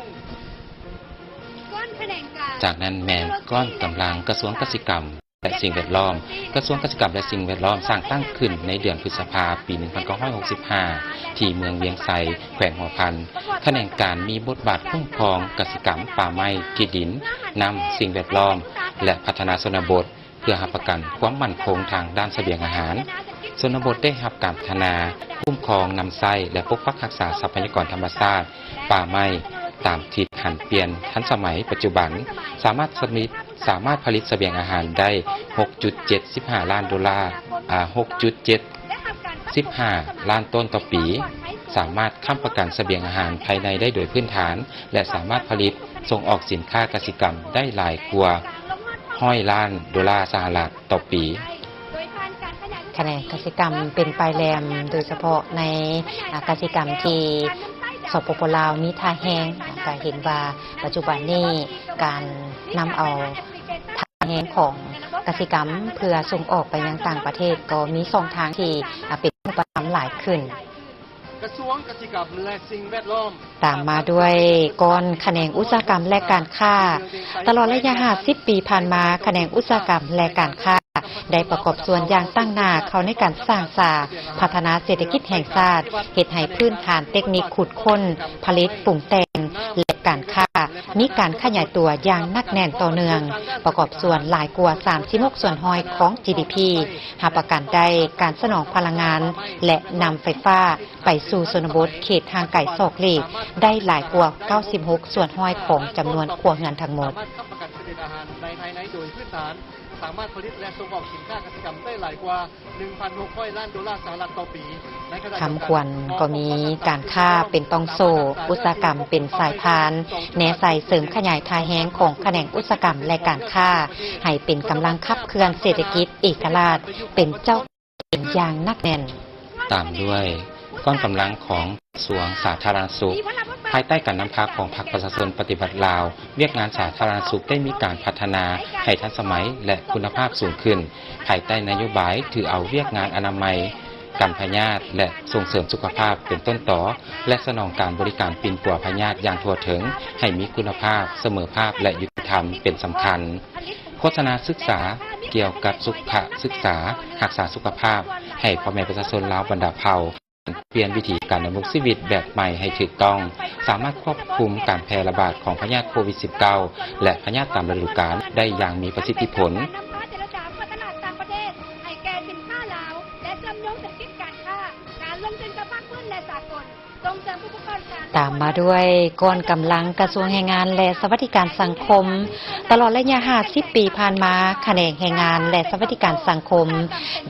ຈາກນັ້ນແມ່ນກ້ອນກຳລັງກະຊວງກະສິກຳ ແລະ ສິ່ງແວດລ້ອມ. ກະຊວງກະສິກຳ ແລະ ສິ່ງແວດລ້ອມສ້າງຕັ້ງຂຶ້ນໃນເດືອນພຶດສະພາ ປີໜຶ່ງພັນເກົ້າຮ້ອຍຫົກສິບຫ້າ ທີ່ເມືອງວຽງໄຊ ແຂວງຫົວພັນ. ຂະແໜງການມີບົດບາດຄຸ້ມຄອງກະສິກຳ, ປ່າໄມ້, ທີ່ດິນ, ນ້ຳ, ສິ່ງແວດລ້ອມ ແລະ ພັດທະນາຊົນນະບົດ. ເພື່ອຮັບປະກັນຄວາມໝັ້ນຄົງທາງດ້ານສະບຽງອາຫານ. ຊົນນະບົດໄດ້ຮັບການພັດທະນາ, ຄຸ້ມຄອງ, ນຳໃຊ້ ແລະ ປົກປັກຮັກສາຊັບພະຍາກອນທຳມະຊາດ, ປ່າໄມ້, ຕາມທິດຫັນປ່ຽນທັນສະໄໝປັດຈຸບັນ, ສາມາດສະມິດ, ສາມາດຜະລິດສະບຽງອາຫານໄດ້ ຫົກຈຸດເຈັດສິບຫ້າລ້ານໂດລາ, ອາ, ຫົກຈຸດເຈັດສິບຫ້າລ້ານໂຕນຕໍ່ປີ, ສາມາດຄ້ຳປະກັນສະບຽງອາຫານພາຍໃນໄດ້ໂດຍພື້ນຖານ ແລະ ສາມາດຜະລິດ ສົ່ງອອກສິນຄ້າກະສິກຳໄດ້ຫຼາຍກວ່າຮ້ອຍລ້ານໂດລາສະຫະລັດຕໍ່ປີ. ຂະແໜງກະສິກຳເປັນປາຍແຫຼມ ໂດຍສະເພາະໃນ ອາ ກະສິກຳທີ່ ສປປ ລາວ ມີທ່າແຮງ ກະເຫັນວ່າປັດຈຸບັນນີ້ການນຳເອົາທ່າແຮງຂອງກະສິກຳເພື່ອສົ່ງອອກໄປຍັງຕ່າງປະເທດ ກໍມີຊ່ອງທາງທີ່ ອາ ເປັນຮູບປະທຳຫຼາຍຂຶ້ນ. ກະຊວງກະສິກຳ ແລະ ສິ່ງແວດລ້ອມ. ຕາມມາດ້ວຍກ້ອນຂະແໜງອຸດສາຫະກຳ ແລະ ການຄ້າ. ຕະຫຼອດໄລຍະຫ້າສິບປີຜ່ານມາ, ຂະແໜງອຸດສາຫະກຳ ແລະ ການຄ້າ ໄດ້ປະກອບສ່ວນຢ່າງຕັ້ງໜ້າເຂົ້າໃນການສ້າງສາພັດທະນາເສດຖະກິດແຫ່ງຊາດ, ເຮັດໃຫ້ພື້ນຖານເຕັກນິກຂຸດຄົ້ນ, ຜະລິດ, ປຸງແຕ່ງ ແລະ ການຄ້າ ມີການຂະຫຍາຍຕົວຢ່າງໜັກແໜ້ນຕໍ່ເນື່ອງ, ປະກອບສ່ວນຫຼາຍກວ່າສາມສິບຫົກສ່ວນຮ້ອຍຂອງ ຈີດີພີ, ຮັບປະກັນໄດ້ການສະໜອງພະລັງງານ ແລະ ນຳໄຟຟ້າ ໄປສູ່ຊົນນະບົດເຂດຫ່າງໄກສອກຫຼີກໄດ້ຫຼາຍກວ່າເກົ້າສິບຫົກສ່ວນຮ້ອຍຂອງຈຳນວນຄົວເຮືອນທັງໝົດ. ສາມາດຮັບປະກັນສະບຽງອາຫານໃນພາຍໃນໂດຍພື້ນຖານ, ສາມາດຜະລິດ ແລະ ສົ່ງອອກສິນຄ້າກະສິກຳໄດ້ຫຼາຍກວ່າໜຶ່ງພັນຫົກຮ້ອຍລ້ານໂດລາສະຫະລັດຕໍ່ປີ. ໃນຂະນະດຽວກັນ ຄຳຂວັນກໍມີການຄ້າເປັນຕ່ອງໂສ້, ອຸດສາຫະກຳເປັນສາຍພານ, ແນໃສ່ເສີມຂະຫຍາຍທ່າແຮງຂອງຂະແໜງອຸດສາຫະກຳ ແລະ ການຄ້າ ໃຫ້ເປັນກຳລັງຂັບເຄື່ອນເສດຖະກິດເອກະລາດ, ເປັນເຈົ້າ ເປັນຢ່າງໜັກແໜ້ນ. ຕາມດ້ວຍກອງກຳລັງຂອງກະຊວງສາທາລະນະສຸກ. ພາຍໃຕ້ການນຳພາຂອງພັກປະຊາຊົນປະຕິວັດລາວ, ວຽກງານສາທາລະນະສຸກໄດ້ມີການພັດທະນາໃຫ້ທັນສະໄໝ ແລະ ຄຸນນະພາບສູງຂຶ້ນ, ພາຍໃຕ້ນະໂຍບາຍຖືເອົາວຽກງານອະນາໄມ, ກັນພະຍາດ ແລະ ສົ່ງເສີມສຸຂະພາບເປັນຕົ້ນຕໍ ແລະ ສະໜອງການບໍລິການປິ່ນປົວພະຍາດຢ່າງທົ່ວເຖິງ, ໃຫ້ມີຄຸນນະພາບ, ສະເໝີພາບ ແລະ ຍຸຕິທຳເປັນສຳຄັນ. ໂຄສະນາສຶກສາກ່ຽວກັບສຸຂະສຶກສາ, ຮັກສາສຸຂະພາບໃຫ້ພໍ່ແມ່ປະຊາຊົນລາວບັນດາເຜົ່າ, ປ່ຽນວິຖີການດຳລົງຊີວິດແບບໃໝ່ໃຫ້ຖືກຕ້ອງ, ສາມາດຄວບຄຸມການແຜ່ລະບາດຂອງພະຍາດໂຄວິດສິບເກົ້າ ແລະ ພະຍາດຕາມລະດູການໄດ້ຢ່າງມີປະສິດທິຜົນ. ນຳພາເຈລະຈາເປີດຕະຫຼາດຕ່າງປະເທດໃຫ້ແກ່ສິນຄ້າລາວ ແລະ ເຊື່ອມໂຍງເສດຖະກິດການຄ້າ, ການລົງທຶນກັບພາກພື້ນ ແລະ ສາກົນ. ຕາມມາດ້ວຍກອງກຳລັງກະຊວງແຮງງານ ແລະ ສະຫວັດດີການສັງຄົມ. ຕະຫຼອດໄລຍະຫ້າສິບປີຜ່ານມາ, ຂະແໜງແຮງງານ ແລະ ສະຫວັດດີການສັງຄົມ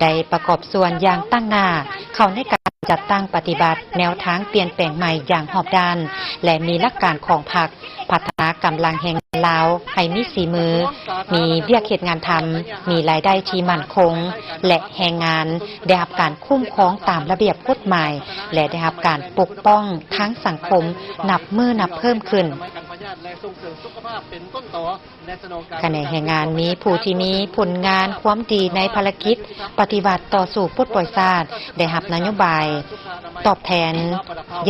ໄດ້ປະກອບສ່ວນຢ່າງຕັ້ງໜ້າເຂົ້າໃນການ ຈັດຕັ້ງປະຕິບັດແນວທາງປ່ຽນແປງໃໝ່ຢ່າງຮອບດ້ານ ແລະ ມີຫຼັກການຂອງພັກ ພັດທະນາກຳລັງແຮງງານລາວໃຫ້ມີສີມື, ມີວຽກເຮັດງານທຳ, ມີລາຍໄດ້ທີ່ໝັ້ນຄົງ ແລະ ແຮງງານໄດ້ຮັບການຄຸ້ມຄອງຕາມລະບຽບກົດໝາຍ ແລະ ໄດ້ຮັບການປົກປ້ອງທາງສັງຄົມນັບມື້ນັບເພີ່ມຂຶ້ນ. ຂະແໜງແຮງງານມີຜູ້ທີ່ມີຜົນງານຄວາມດີໃນພາລະກິດປະຕິວັດຕໍ່ສູ້ປົດປ່ອຍຊາດ ໄດ້ຮັບນະໂຍບາຍຕອບແທນ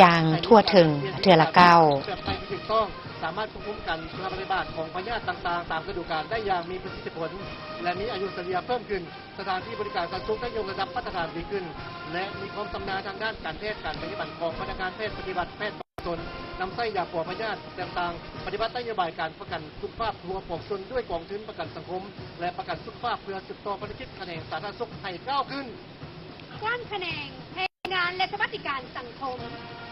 ຢ່າງທົ່ວເຖິງເທື່ອລະກ້າວ. ສາມາດຄວບຄຸມການແຜ່ລະບາດຂອງພະຍາດຕ່າງໆຕາມລະດູການໄດ້ຢ່າງມີປະສິດທິຜົນ ແລະ ມີອາຍຸສະເລ່ຍເພີ່ມຂຶ້ນ. ສະຖານທີ່ບໍລິການຂັ້ນສູງໄດ້ຍົກລະດັບມາດຕະຖານດີຂຶ້ນ ແລະ ມີຄວາມຊຳນານທາງດ້ານການແພດ, ການປະຕິບັດຂອງພະນັກງານແພດປະຕິບັດແພດປະຊາຊົນ, ນຳໃຊ້ຢາປົວພະຍາດຕ່າງໆ, ປະຕິບັດນະໂຍບາຍການປະກັນສຸຂະພາບທົ່ວປວງຊົນດ້ວຍກອງທຶນປະກັນສັງຄົມ ແລະ ປະກັນສຸຂະພາບ ເພື່ອສືບຕໍ່ພາລະກິດຂະແໜງສາທາລະນະສຸກໃຫ້ກ້າວຂຶ້ນ. ກ້ອນຂະແໜງແຮງງານ ແລະ ສະຫວັດດີການສັງຄົມ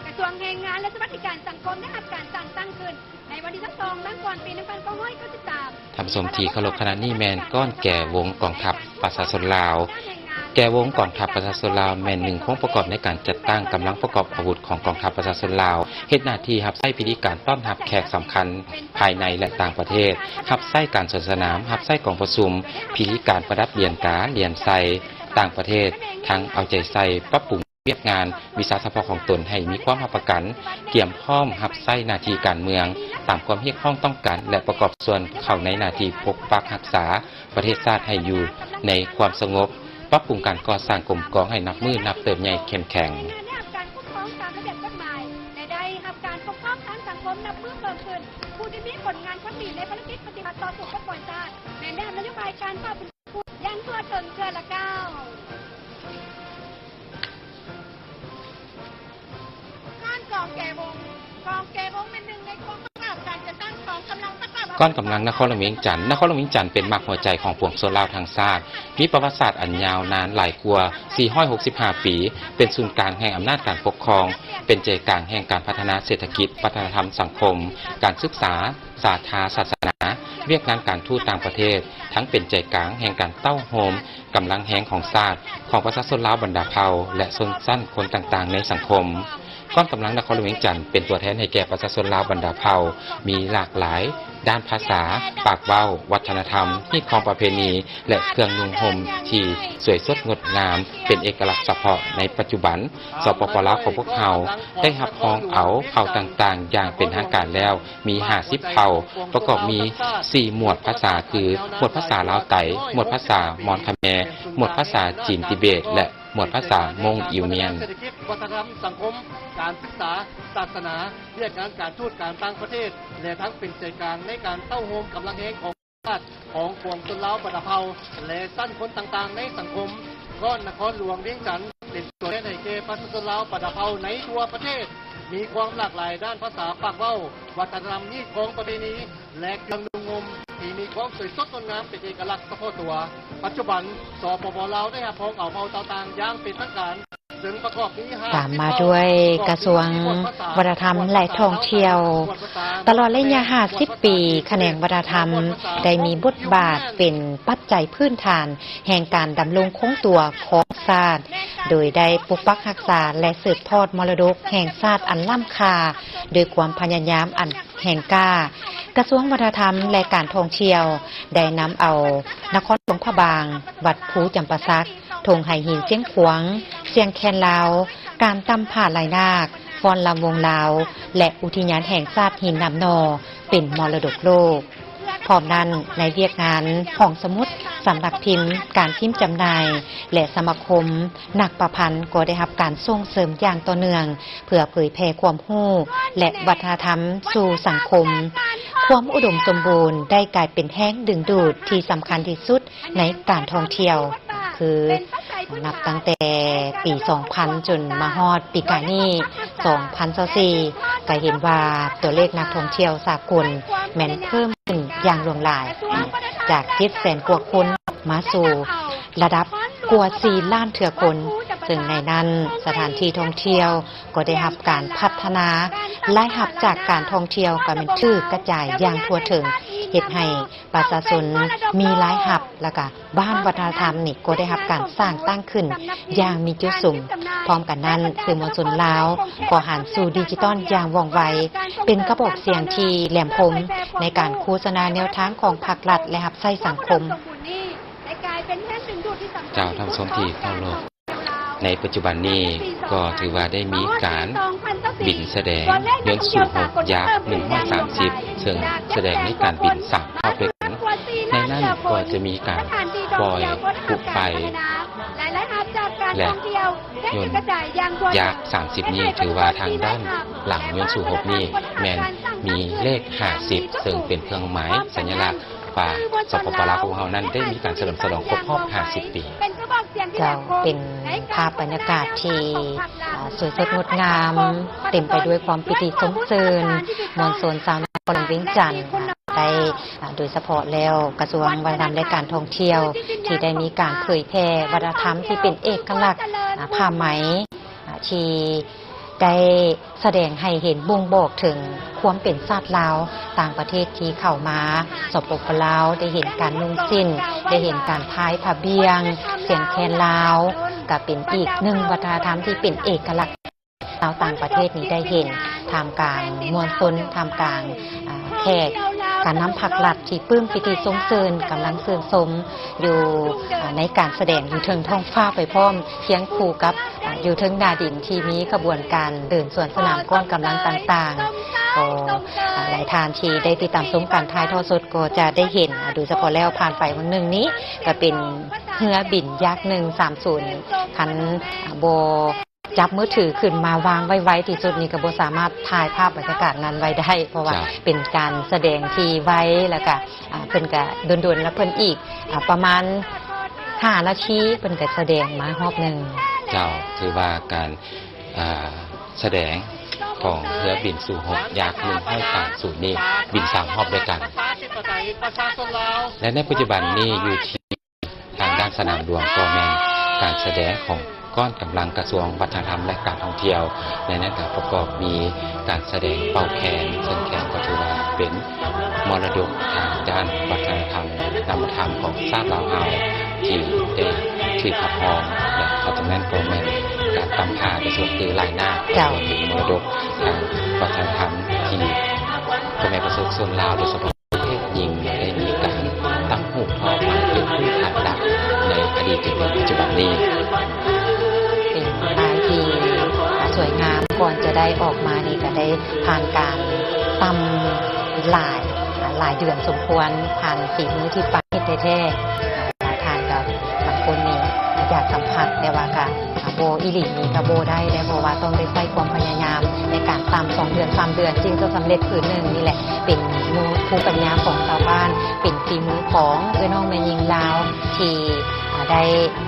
ກະຊວງແຮງງານ ແລະ ສະຫວັດດີການສັງຄົມ ໄດ້ຮັບການສ້າງຕັ້ງຂຶ້ນ ໃນວັນທີຊາວສອງ ເດືອນມັງກອນ ປີໜຶ່ງພັນເກົ້າຮ້ອຍເກົ້າສິບສາມ. ທ່ານຜູ້ຊົມທີ່ເຄົາລົບ, ຂະນະນີ້ແມ່ນກ້ອນແກວົງກອງທັບປະຊາຊົນລາວ. ແກວົງກອງທັບປະຊາຊົນລາວແມ່ນໜຶ່ງໂຄງປະກອບໃນການຈັດຕັ້ງກຳລັງປະກອບອາວຸດຂອງກອງທັບປະຊາຊົນລາວ, ເຮັດໜ້າທີ່ຮັບໃຊ້ພິທີການຕ້ອນຮັບແຂກສຳຄັນພາຍໃນ ແລະ ຕ່າງປະເທດ, ຮັບໃຊ້ການສວນສະໜາມ, ຮັບໃຊ້ກອງປະຊຸມ, ພິທີການປະດັບຫຼຽນກາ, ຫຼຽນໄຊ, ຕ່າງປະເທດ, ທັງເອົາໃຈໃສ່ປັບປຸງ ວຽກງານວິຊາສະເພາະຂອງຕົນໃຫ້ມີຄວາມຮັບປະກັນ, ກຽມພ້ອມຮັບໃຊ້ໜ້າທີ່ການເມືອງຕາມຄວາມຮຽກຮ້ອງຕ້ອງການ ແລະ ປະກອບສ່ວນເຂົ້າໃນໜ້າທີ່ປົກປັກຮັກສາປະເທດຊາດໃຫ້ຢູ່ໃນຄວາມສະຫງົບ, ປັບປຸງການກໍ່ສ້າງກົມກອງໃຫ້ນັບມື້ນັບເຕີບໃຫຍ່ເຂັ້ມແຂງ. ການຄຸ້ມຄອງຕາມລະບຽບກົດໝາຍ ແລະ ໄດ້ຮັບການປົກປ້ອງທາງສັງຄົມນັບມື້ເພີ່ມຂຶ້ນ. ຜູ້ທີ່ມີຜົນງານຄວາມດີໃນພາລະກິດປະຕິບັດຕໍ່ສູ້ປົດປ່ອຍຊາດ ແມ່ນໄດ້ຮັບນະໂຍບາຍການເຝົ້າເປັນ ຢ່າງທົ່ວເຖິງເທື່ອລະກ້າວ. ກ້ອນກອງແກວົງ ກອງແກວົງແມ່ນໜຶ່ງໃນໂຄງປະກອບການຈັດຕັ້ງກອງກຳລັງປະກອບ ກ້ອນກຳລັງນະຄອນຫຼວງວຽງຈັນ. ນະຄອນຫຼວງວຽງຈັນເປັນໝາກຫົວໃຈຂອງປວງຊົນລາວທັງຊາດ, ມີປະຫວັດສາດອັນຍາວນານຫຼາຍກວ່າສີ່ຮ້ອຍຫົກສິບຫ້າປີ, ເປັນສູນກາງແຫ່ງອຳນາດການປົກຄອງ, ເປັນໃຈກາງແຫ່ງການພັດທະນາເສດຖະກິດ, ວັດທະນະທຳ, ສັງຄົມ, ການສຶກສາ, ສາທາສາສະໜາ, ວຽກງານການທູດຕ່າງປະເທດ, ທັງເປັນໃຈກາງແຫ່ງການເຕົ້າໂຮມ ກຳລັງແຮງຂອງຊາດ, ຂອງປະຊາຊົນລາວບັນດາເຜົ່າ ແລະ ຊົນຊັ້ນຄົນຕ່າງໆໃນສັງຄົມ. ກ້ອນກຳລັງນະຄອນຫຼວງວຽງຈັນເປັນຕົວແທນໃຫ້ແກ່ປະຊາຊົນລາວບັນດາເຜົ່າ, ມີຫຼາກຫຼາຍດ້ານພາສາ, ປາກເວົ້າ, ວັດທະນະທຳ, ຮີດຄອງປະເພນີ ແລະ ເຄື່ອງນຸ່ງຫົ່ມທີ່ສວຍສົດງົດງາມ ເປັນເອກະລັກສະເພາະ. ໃນປັດຈຸບັນ ສປປ ລາວຂອງພວກເຮົາໄດ້ຮັບຮອງເອົາເຜົ່າຕ່າງໆຢ່າງເປັນທາງການແລ້ວ ມີຫ້າສິບເຜົ່າ, ປະກອບມີສີ່ໝວດພາສາ ຄື ໝວດພາສາລາວໄຕ, ໝວດພາສາມອນຂະແມ, ໝວດພາສາຈີນຕິເບດ ແລະ ໝວດພາສາມົ້ງອິວນຽນ. ເສດຖະກິດ, ວັດທະນະທຳ, ສັງຄົມ, ການສຶກສາ, ສາສະໜາ, ວຽກງານການທູດການຕ່າງປະເທດ ແລະ ທັງເປັນໃຈກາງໃນການເຕົ້າໂຮມກຳລັງແຮງຂອງຊາດ, ຂອງປວງຊົນລາວບັນດາເຜົ່າ ແລະ ຊັ້ນຄົນຕ່າງໆໃນສັງຄົມ. ກ້ອນນະຄອນຫຼວງວຽງຈັນ ເປັນຕົວແທນໃຫ້ແກ່ປະຊາຊົນລາວບັນດາເຜົ່າໃນທົ່ວປະເທດ, ມີຄວາມຫຼາກຫຼາຍດ້ານພາສາ, ປາກເວົ້າ, ວັດທະນະທຳ, ຮີດຄອງປະເພນີ ແລະ ເຄື່ອງນຸ່ງຫົ່ມທີ່ມີຄວາມສວຍສົດງົດງາມເປັນເອກະລັກສະເພາະຕົວ. ປັດຈຸບັນ ສປປ ລາວໄດ້ຮັບຮອງເອົາເຜົ່າຕ່າງໆຢ່າງເປັນທາງການ, ເຊິ່ງປະກອບມີຫ້າສິບເຜົ່າ ຕາມມາດ້ວຍກະຊວງວັດທະນະທຳ ແລະ ທ່ອງທ່ຽວ. ຕະຫຼອດໄລຍະຫ້າສິບປີ, ຂະແໜງວັດທະນະທຳໄດ້ມີບົດບາດເປັນປັດໄຈພື້ນຖານ ແຫ່ງການດຳລົງຄົງຕົວຂອງຊາດ, ໂດຍໄດ້ປົກປັກຮັກສາ ແລະ ສືບທອດມໍລະດົກແຫ່ງຊາດອັນລ້ຳຄ່າ ດ້ວຍຄວາມພະຍາຍາມອັນແຮງກ້າ. ກະຊວງວັດທະນະທຳ ແລະ ການທ່ອງທ່ຽວ ໄດ້ນຳເອົານະຄອນຫຼວງພະບາງ, ວັດພູຈຳປາສັກ, ທົ່ງໄຫຫີນຊຽງຂວາງ, ຊຽງແຄນລາວ, ການຕ່ຳຜາລາຍນາກ, ຟ້ອນລຳວົງລາວ ແລະ ອຸທິຍານແຫ່ງຊາດຫີນໜາມໜໍ່ ເປັນມໍລະດົກໂລກ. ພ້ອມນັ້ນ, ໃນວຽກງານຫ້ອງສະໝຸດ, ສຳນັກພິມ, ການພິມຈຳໜ່າຍ ແລະ ສະມາຄົມນັກປະພັນ ກໍໄດ້ຮັບການສົ່ງເສີມຢ່າງຕໍ່ເນື່ອງ ເພື່ອເຜີຍແຜ່ຄວາມຮູ້ ແລະ ວັດທະນະທຳສູ່ສັງຄົມ. ຄວາມອຸດົມສົມບູນໄດ້ກາຍເປັນແຮງດຶງດູດທີ່ສຳຄັນທີ່ສຸດໃນການທ່ອງທ່ຽວ, ຄື ນັບຕັ້ງແຕ່ປີສອງພັນ ຈົນມາຮອດປີກາຍນີ້ ສອງພັນຊາວສີ່ ກໍເຫັນວ່າຕົວເລກນັກທ່ອງທ່ຽວສາກົນແມ່ນເພີ່ມຂຶ້ນຢ່າງຫຼວງຫຼາຍ, ຈາກເຈັດແສນກວ່າຄົນ ມາສູ່ລະດັບກວ່າສີ່ລ້ານເທື່ອຄົນ, ເຊິ່ງໃນນັ້ນສະຖານທີ່ທ່ອງທ່ຽວກໍໄດ້ຮັບການພັດທະນາ, ລາຍຮັບຈາກການທ່ອງທ່ຽວກໍແມ່ນຖືກກະຈາຍຢ່າງທົ່ວເຖິງ. ເຮັດໃຫ້ປະຊາຊົນມີລາຍຮັບ ແລ້ວກະບ້ານວັດທະນະທຳນີ້ກໍໄດ້ຮັບການສ້າງຕັ້ງຂຶ້ນຢ່າງມີຈຸດສຸມ. ພ້ອມກັນນັ້ນ, ສື່ມວນຊົນລາວກໍຫັນສູ່ດິຈິຕອນຢ່າງວ່ອງໄວ, ເປັນກະບອກສຽງທີ່ແຫຼມຄົມໃນການໂຄສະນາແນວທາງຂອງພັກລັດ ແລະ ຮັບໃຊ້ສັງຄົມ. ເຈົ້າ, ທ່ານຜູ້ຊົມທີ່ເຄົາລົບ, ໃນປັດຈຸບັນນີ້ກໍຖືວ່າໄດ້ມີການບິນສະແດງຍົນສູ້ຮົບຢາກໜຶ່ງຮ້ອຍສາມສິບ ເຊິ່ງສະແດງໃນການບິນສາມຮອບດ້ວຍກັນ. ໃນນັ້ນກໍຈະມີການປ່ອຍຜຸໄຟ ແລະ ຍົນຢາກສາມສິບນີ້ ຖືວ່າທາງດ້ານຫຼັງຍົນສູ້ຮົບນີ້ແມ່ນມີເລກຫ້າສິບ ເຊິ່ງເປັນເຄື່ອງໝາຍສັນຍະລັກ ວ່າ ສປປ ລາວຂອງເຮົານັ້ນໄດ້ມີການສະເຫຼີມສະຫຼອງຄົບຮອບຫ້າສິບປີ. ເຈົ້າ, ເປັນພາບບັນຍາກາດທີ່ ເອີ່ ສວຍສົດງົດງາມ, ເຕັມໄປດ້ວຍຄວາມປີຕິຊົມຊື່ນ. ມວນຊົນຊາວນະຄອນຫຼວງວຽງຈັນໄດ້ ໂດຍສະເພາະແລ້ວກະຊວງວັດທະນະທຳ ແລະ ການທ່ອງທ່ຽວ ທີ່ໄດ້ມີການເຜີຍແຜ່ວັດທະນະທຳທີ່ເປັນເອກະລັກ ຜ້າໄໝ ທີ່ໄດ້ສະແດງໃຫ້ເຫັນບົ່ງບອກເຖິງຄວາມເປັນຊາດລາວ. ຕ່າງປະເທດທີ່ເຂົ້າມາ ສປປ ລາວ ໄດ້ເຫັນການນຸ່ງສິ້ນ, ໄດ້ເຫັນການພາຍຜ້າບ່ຽງ, ສຽງແຄນລາວ ກະເປັນອີກໜຶ່ງວັດທະນະທຳທີ່ເປັນເອກະລັກ ຊາວຕ່າງປະເທດນີ້ໄດ້ເຫັນ. ທ່າມກາງມວນຊົນ, ທ່າມກາງ ອາ ແຂກ, ການນຳພັກລັດທີ່ປຶ້ມປີຕິຊົມຊື່ນ ກຳລັງຊື່ນຊົມຢູ່ ອາ ໃນການສະແດງຢູ່ເທິງທ້ອງຟ້າໄປພ້ອມ ຄຽງຄູ່ກັບ ອາ ຢູ່ເທິງໜ້າດິນທີ່ມີຂະບວນການເດີນສວນສະໜາມກ້ອນກຳລັງຕ່າງໆ. ກໍ ອາ ຫຼາຍທ່ານທີ່ໄດ້ຕິດຕາມຊົມການຖ່າຍທອດສົດກໍຈະໄດ້ເຫັນ ອາ ໂດຍສະເພາະແລ້ວຜ່ານໄປຫວ່າງໜຶ່ງນີ້ ກະເປັນເຮືອບິນຢາກໜຶ່ງສາມສູນ ຄັນ ອາ ບໍ່ ຈັບມືຖືຂຶ້ນມາວາງໄວໆ ທີ່ສຸດນີ້ກໍບໍ່ສາມາດຖ່າຍພາບບັນຍາກາດນັ້ນໄວ້ໄດ້ ເພາະວ່າ ເຈົ້າ ເປັນການສະແດງທີ່ໄວ ແລ້ວກະ ອາ ເພິ່ນກະດົນໆ ແລ້ວເພິ່ນອີກ ອາ ປະມານຫ້ານາທີ ເພິ່ນກະສະແດງມາຮອບໜຶ່ງ. ເຈົ້າ, ຖືວ່າການ ອາ ສະແດງຂອງເຮືອບິນສູ້ຮົບຢາກໜຶ່ງຮ້ອຍສາມສູນນີ້ ບິນສາມຮອບດ້ວຍກັນ ແລະ ໃນປັດຈຸບັນນີ້ຢູ່ທີ່ ທາງດ້ານສະໜາມຫຼວງກໍແມ່ນການສະແດງຂອງກ້ອນກຳລັງກະຊວງວັດທະນະທຳ ແລະ ການທ່ອງທ່ຽວ. ໃນນັ້ນກໍປະກອບມີການສະແດງເປົ່າແຄນ, ເຊິ່ງແຄນກໍຖືວ່າເປັນມໍລະດົກທາງດ້ານວັດທະນະທຳ ນາມະທຳຂອງຊາດລາວເຮົາ ທີ່ໄດ້ຖືກຮັບຮອງ ແລະ ນອກຈາກນັ້ນກໍແມ່ນການຕຳຜ້າ ແລະ ສວດຄືລາຍນາກ ເຈົ້າ ເປັນມໍລະດົກທາງວັດທະນະທຳທີ່ພໍ່ແມ່ປະຊາຊົນລາວ ໂດຍສະເພາະ ເພດຍິງໄດ້ມີການຕັ້ງຮູບທໍ້ມາເປັນຮູບອັນດັບໃນອະດີດຈົນເຖິງປັດຈຸບັນນີ້. ເປັນລາຍທີ່ສວຍງາມ, ກ່ອນຈະໄດ້ອອກມານີ້ກະໄດ້ຜ່ານການຕ່ຳຫຼາຍ, ຫຼາຍເດືອນສົມຄວນ, ຜ່ານຝີມືທີ່ປານເຮັດແທ້ໆ. ຫຼາຍທ່ານກະບາງຄົນນີ້ຢາກສຳຜັດ, ແຕ່ວ່າກະ ບໍ່ອີ່ຫຼີນີ້ກະບໍ່ໄດ້ເດ້ ເພາະວ່າຕ້ອງໄດ້ໃຊ້ຄວາມພະຍາຍາມໃນການຕ່ຳສອງເດືອນສາມເດືອນຈຶ່ງຈະສຳເລັດຜືນໜຶ່ງ. ນີ້ແຫຼະເປັນພູມ ພູມປັນຍາຂອງຊາວບ້ານ, ເປັນຝີມືຂອງເອື້ອຍນ້ອງແມ່ຍິງລາວທີ່ ອາ ໄດ້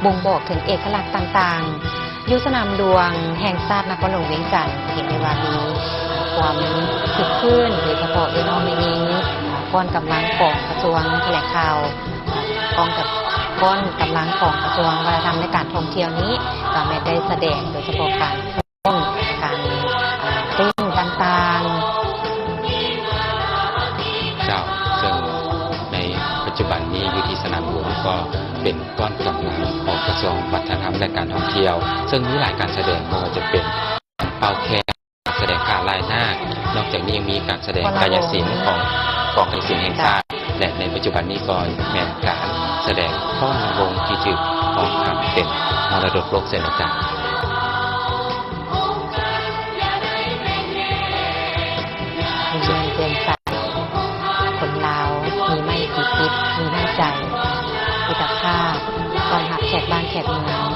ບົ່ງບອກເຖິງເອກະລັກຕ່າງໆ. ຢູ່ສະໜາມຫຼວງແຫ່ງຊາດນະຄອນຫຼວງວຽງຈັນ ເຫັນໄດ້ວ່າມີ ອາ ຄວາມຄຶກຄື້ນ, ໂດຍສະເພາະເອື້ອຍນ້ອງແມ່ຍິງ ອາ ກ້ອນກຳລັງຂອງກະຊວງຖະແຫຼງຂ່າວ ກ້ອງກັບ ກ້ອນກຳລັງຂອງກະຊວງວັດທະນະທຳ ແລະ ການທ່ອງທ່ຽວນີ້ ກໍແມ່ນໄດ້ສະແດງໂດຍສະເພາະການຮ້ອງ ການ ເອີ່ ເຕັ້ນຕ່າງໆ. ເຈົ້າ, ເຊິ່ງໃນປັດຈຸບັນນີ້ຢູ່ທີ່ສະໜາມຫຼວງກໍເປັນກ້ອນກຳລັງຂອງກະຊວງວັດທະນະທຳ ແລະ ການທ່ອງທ່ຽວ, ເຊິ່ງມີຫຼາຍການສະແດງ ບໍ່ວ່າຈະເປັນເປົ່າແຄນ, ການສະແດງຂ້າລາຍນາກ, ນອກຈາກນີ້ຍັງມີການສະແດງກາຍະສິນຂອງກອງກາຍະສິນແຫ່ງຊາດ ແລະ ໃນປັດຈຸບັນນີ້ກໍແມ່ນການສະແດງຟ້ອນລຳວົງທີ່ຖືກຮ້ອງຂັນເປັນມໍລະດົກໂລກເຊັ່ນດຽວກັນ. ເປັນເຮືອນເຮືອນຊານ ຄົນລາວມີໄມ້ຕີປິດ ມີນ້ຳໃຈ ມິດຕະພາບ ຕ້ອນຮັບແຂກບ້ານແຂກເມືອງ.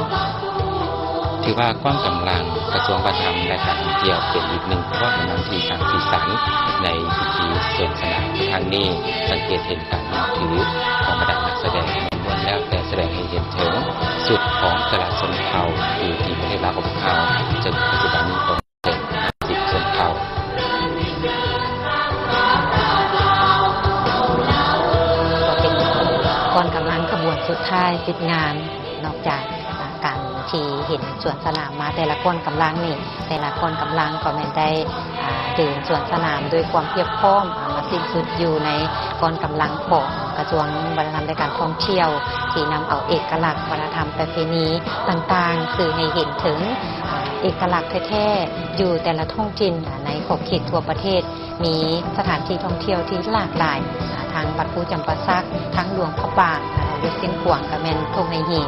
ຖືວ່າກ້ອນກຳລັງກະຊວງວັດທະນະທຳ ແລະ ການທ່ອງທ່ຽວ ເປັນອີກໜຶ່ງກ້ອນກຳລັງທີ່ສ້າງສີສັນໃນພິທີສວນສະໜາມຄັ້ງນີ້. ສັງເກດເຫັນການນັບຖືຂອງບັນດານັກສະແດງ ລ້ວນແລ້ວແຕ່ສະແດງໃຫ້ເຫັນເຖິງຊຸດຂອງແຕ່ລະຊົນເຜົ່າຢູ່ທີ່ປະເທດລາວຂອງພວກເຮົາ, ເຊິ່ງປັດຈຸບັນນີ້ກໍເຖິງຫ້າສິບຊົນເຜົ່າ. ກໍເປັນກ້ອນກຳລັງຂະບວນສຸດທ້າຍປິດງານ, ນອກຈາກ ອາ ການ ທີ່ເຫັນສວນສະໜາມມາແຕ່ລະກ້ອນກຳລັງນີ້ ແຕ່ລະກ້ອນກຳລັງກໍແມ່ນໄດ້ ອ່າ ເດີນສວນສະໜາມດ້ວຍຄວາມພຽບພ້ອມ ອ່າ ມາສິ້ນສຸດຢູ່ໃນກ້ອນກຳລັງຂອງກະຊວງວັດທະນະທຳ ແລະ ການທ່ອງທ່ຽວ ທີ່ນຳເອົາເອກະລັກວັດທະນະທຳປະເພນີຕ່າງໆ ສື່ໃຫ້ເຫັນເຖິງ ອ່າ ເອກະລັກແທ້ໆ ຢູ່ແຕ່ລະທ້ອງຖິ່ນ ໃນຂອບເຂດທົ່ວປະເທດ. ມີສະຖານທີ່ທ່ອງທ່ຽວທີ່ຫຼາກຫຼາຍ ອ່າ ທັງວັດພູຈຳປາສັກ, ທັງຫຼວງພະບາງ, ອ່າ ຢູ່ຊຽງຂວາງກະແມ່ນທົ່ງໄຫຫີນ,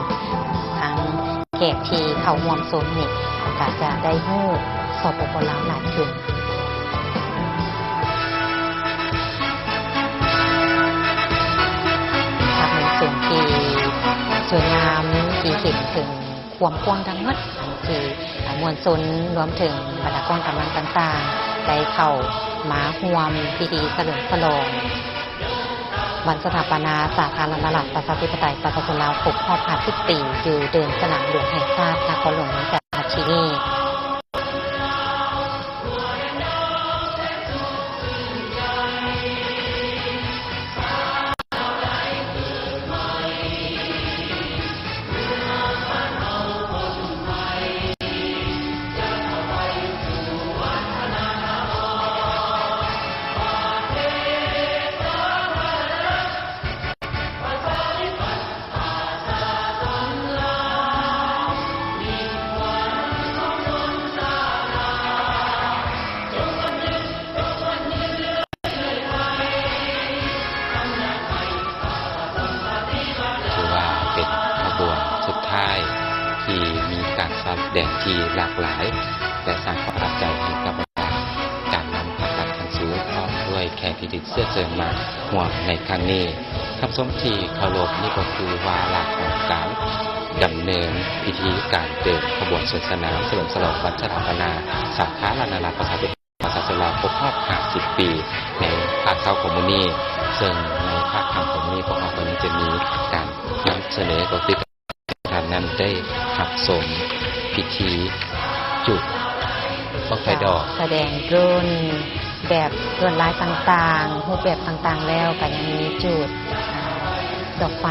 ທັງແຂກທີ່ເຂົ້າຮ່ວມຊົມນີ້ ກະຈະໄດ້ຮູ້ ສປປ ລາວ ຫຼາຍຂຶ້ນ. ພາບມຸມສູງທີ່ສວຍງາມ ທີ່ເຫັນເຖິງຄວາມກວ້າງທັງໝົດ ທີ່ ອ່າ ມວນຊົນ ລວມເຖິງບັນດາກອງກຳລັງຕ່າງໆ ໄດ້ເຂົ້າມາຮ່ວມພິທີສະເຫຼີມສະຫຼອງ ວັນສະຖາປະນາສາທາລະນະລັດ ປະຊາທິປະໄຕ ປະຊາຊົນລາວ ຄົບຮອບຫ້າສິບປີ ຢູ່ເດີ່ນສະໜາມຫຼວງແຫ່ງຊາດ ນະຄອນຫຼວງວຽງຈັນ ລາຊະທານີ. ຖືວ່າເປັນຂະບວນສຸດທ້າຍທີ່ມີການສະແດງທີ່ຫຼາກຫຼາຍ ແລະ ສ້າງຄວາມປະທັບໃຈໃຫ້ກັບບັນດາການນຳພາກລັດຂັ້ນສູງ ພ້ອມດ້ວຍແຂກທີ່ຖືກເຊື້ອເຊີນມາຮ່ວມໃນຄັ້ງນີ້. ທ່ານຜູ້ຊົມທີ່ເຄົາລົບ, ນີ້ກໍຄືວາລະຂອງການດຳເນີນພິທີການເດີນຂະບວນສວນສະໜາມສະເຫຼີມສະຫຼອງວັນສະຖາປະນາສາທາລະນະລັດ ປະຊາທິປະໄຕ ປະຊາຊົນລາວຄົບຮອບຫ້າສິບປີ ໃນພາກເຊົ້າຂອງມື້ນີ້, ເຊິ່ງໃນພາກຄ່ຳຂອງມື້ນີ້ ພວກເຮົາກໍຍັງຈະມີການນຳສະເໜີ ກໍຄືທ່ານນັ້ນໄດ້ຮັບຊົມພິທີຈຸດບັ້ງໄຟດອກ, ສະແດງໂດຣນແບບລວດລາຍຕ່າງໆ, ຮູບແບບຕ່າງໆ ແລ້ວກໍຍັງມີຈຸດ ອ່າ ດອກໄຟ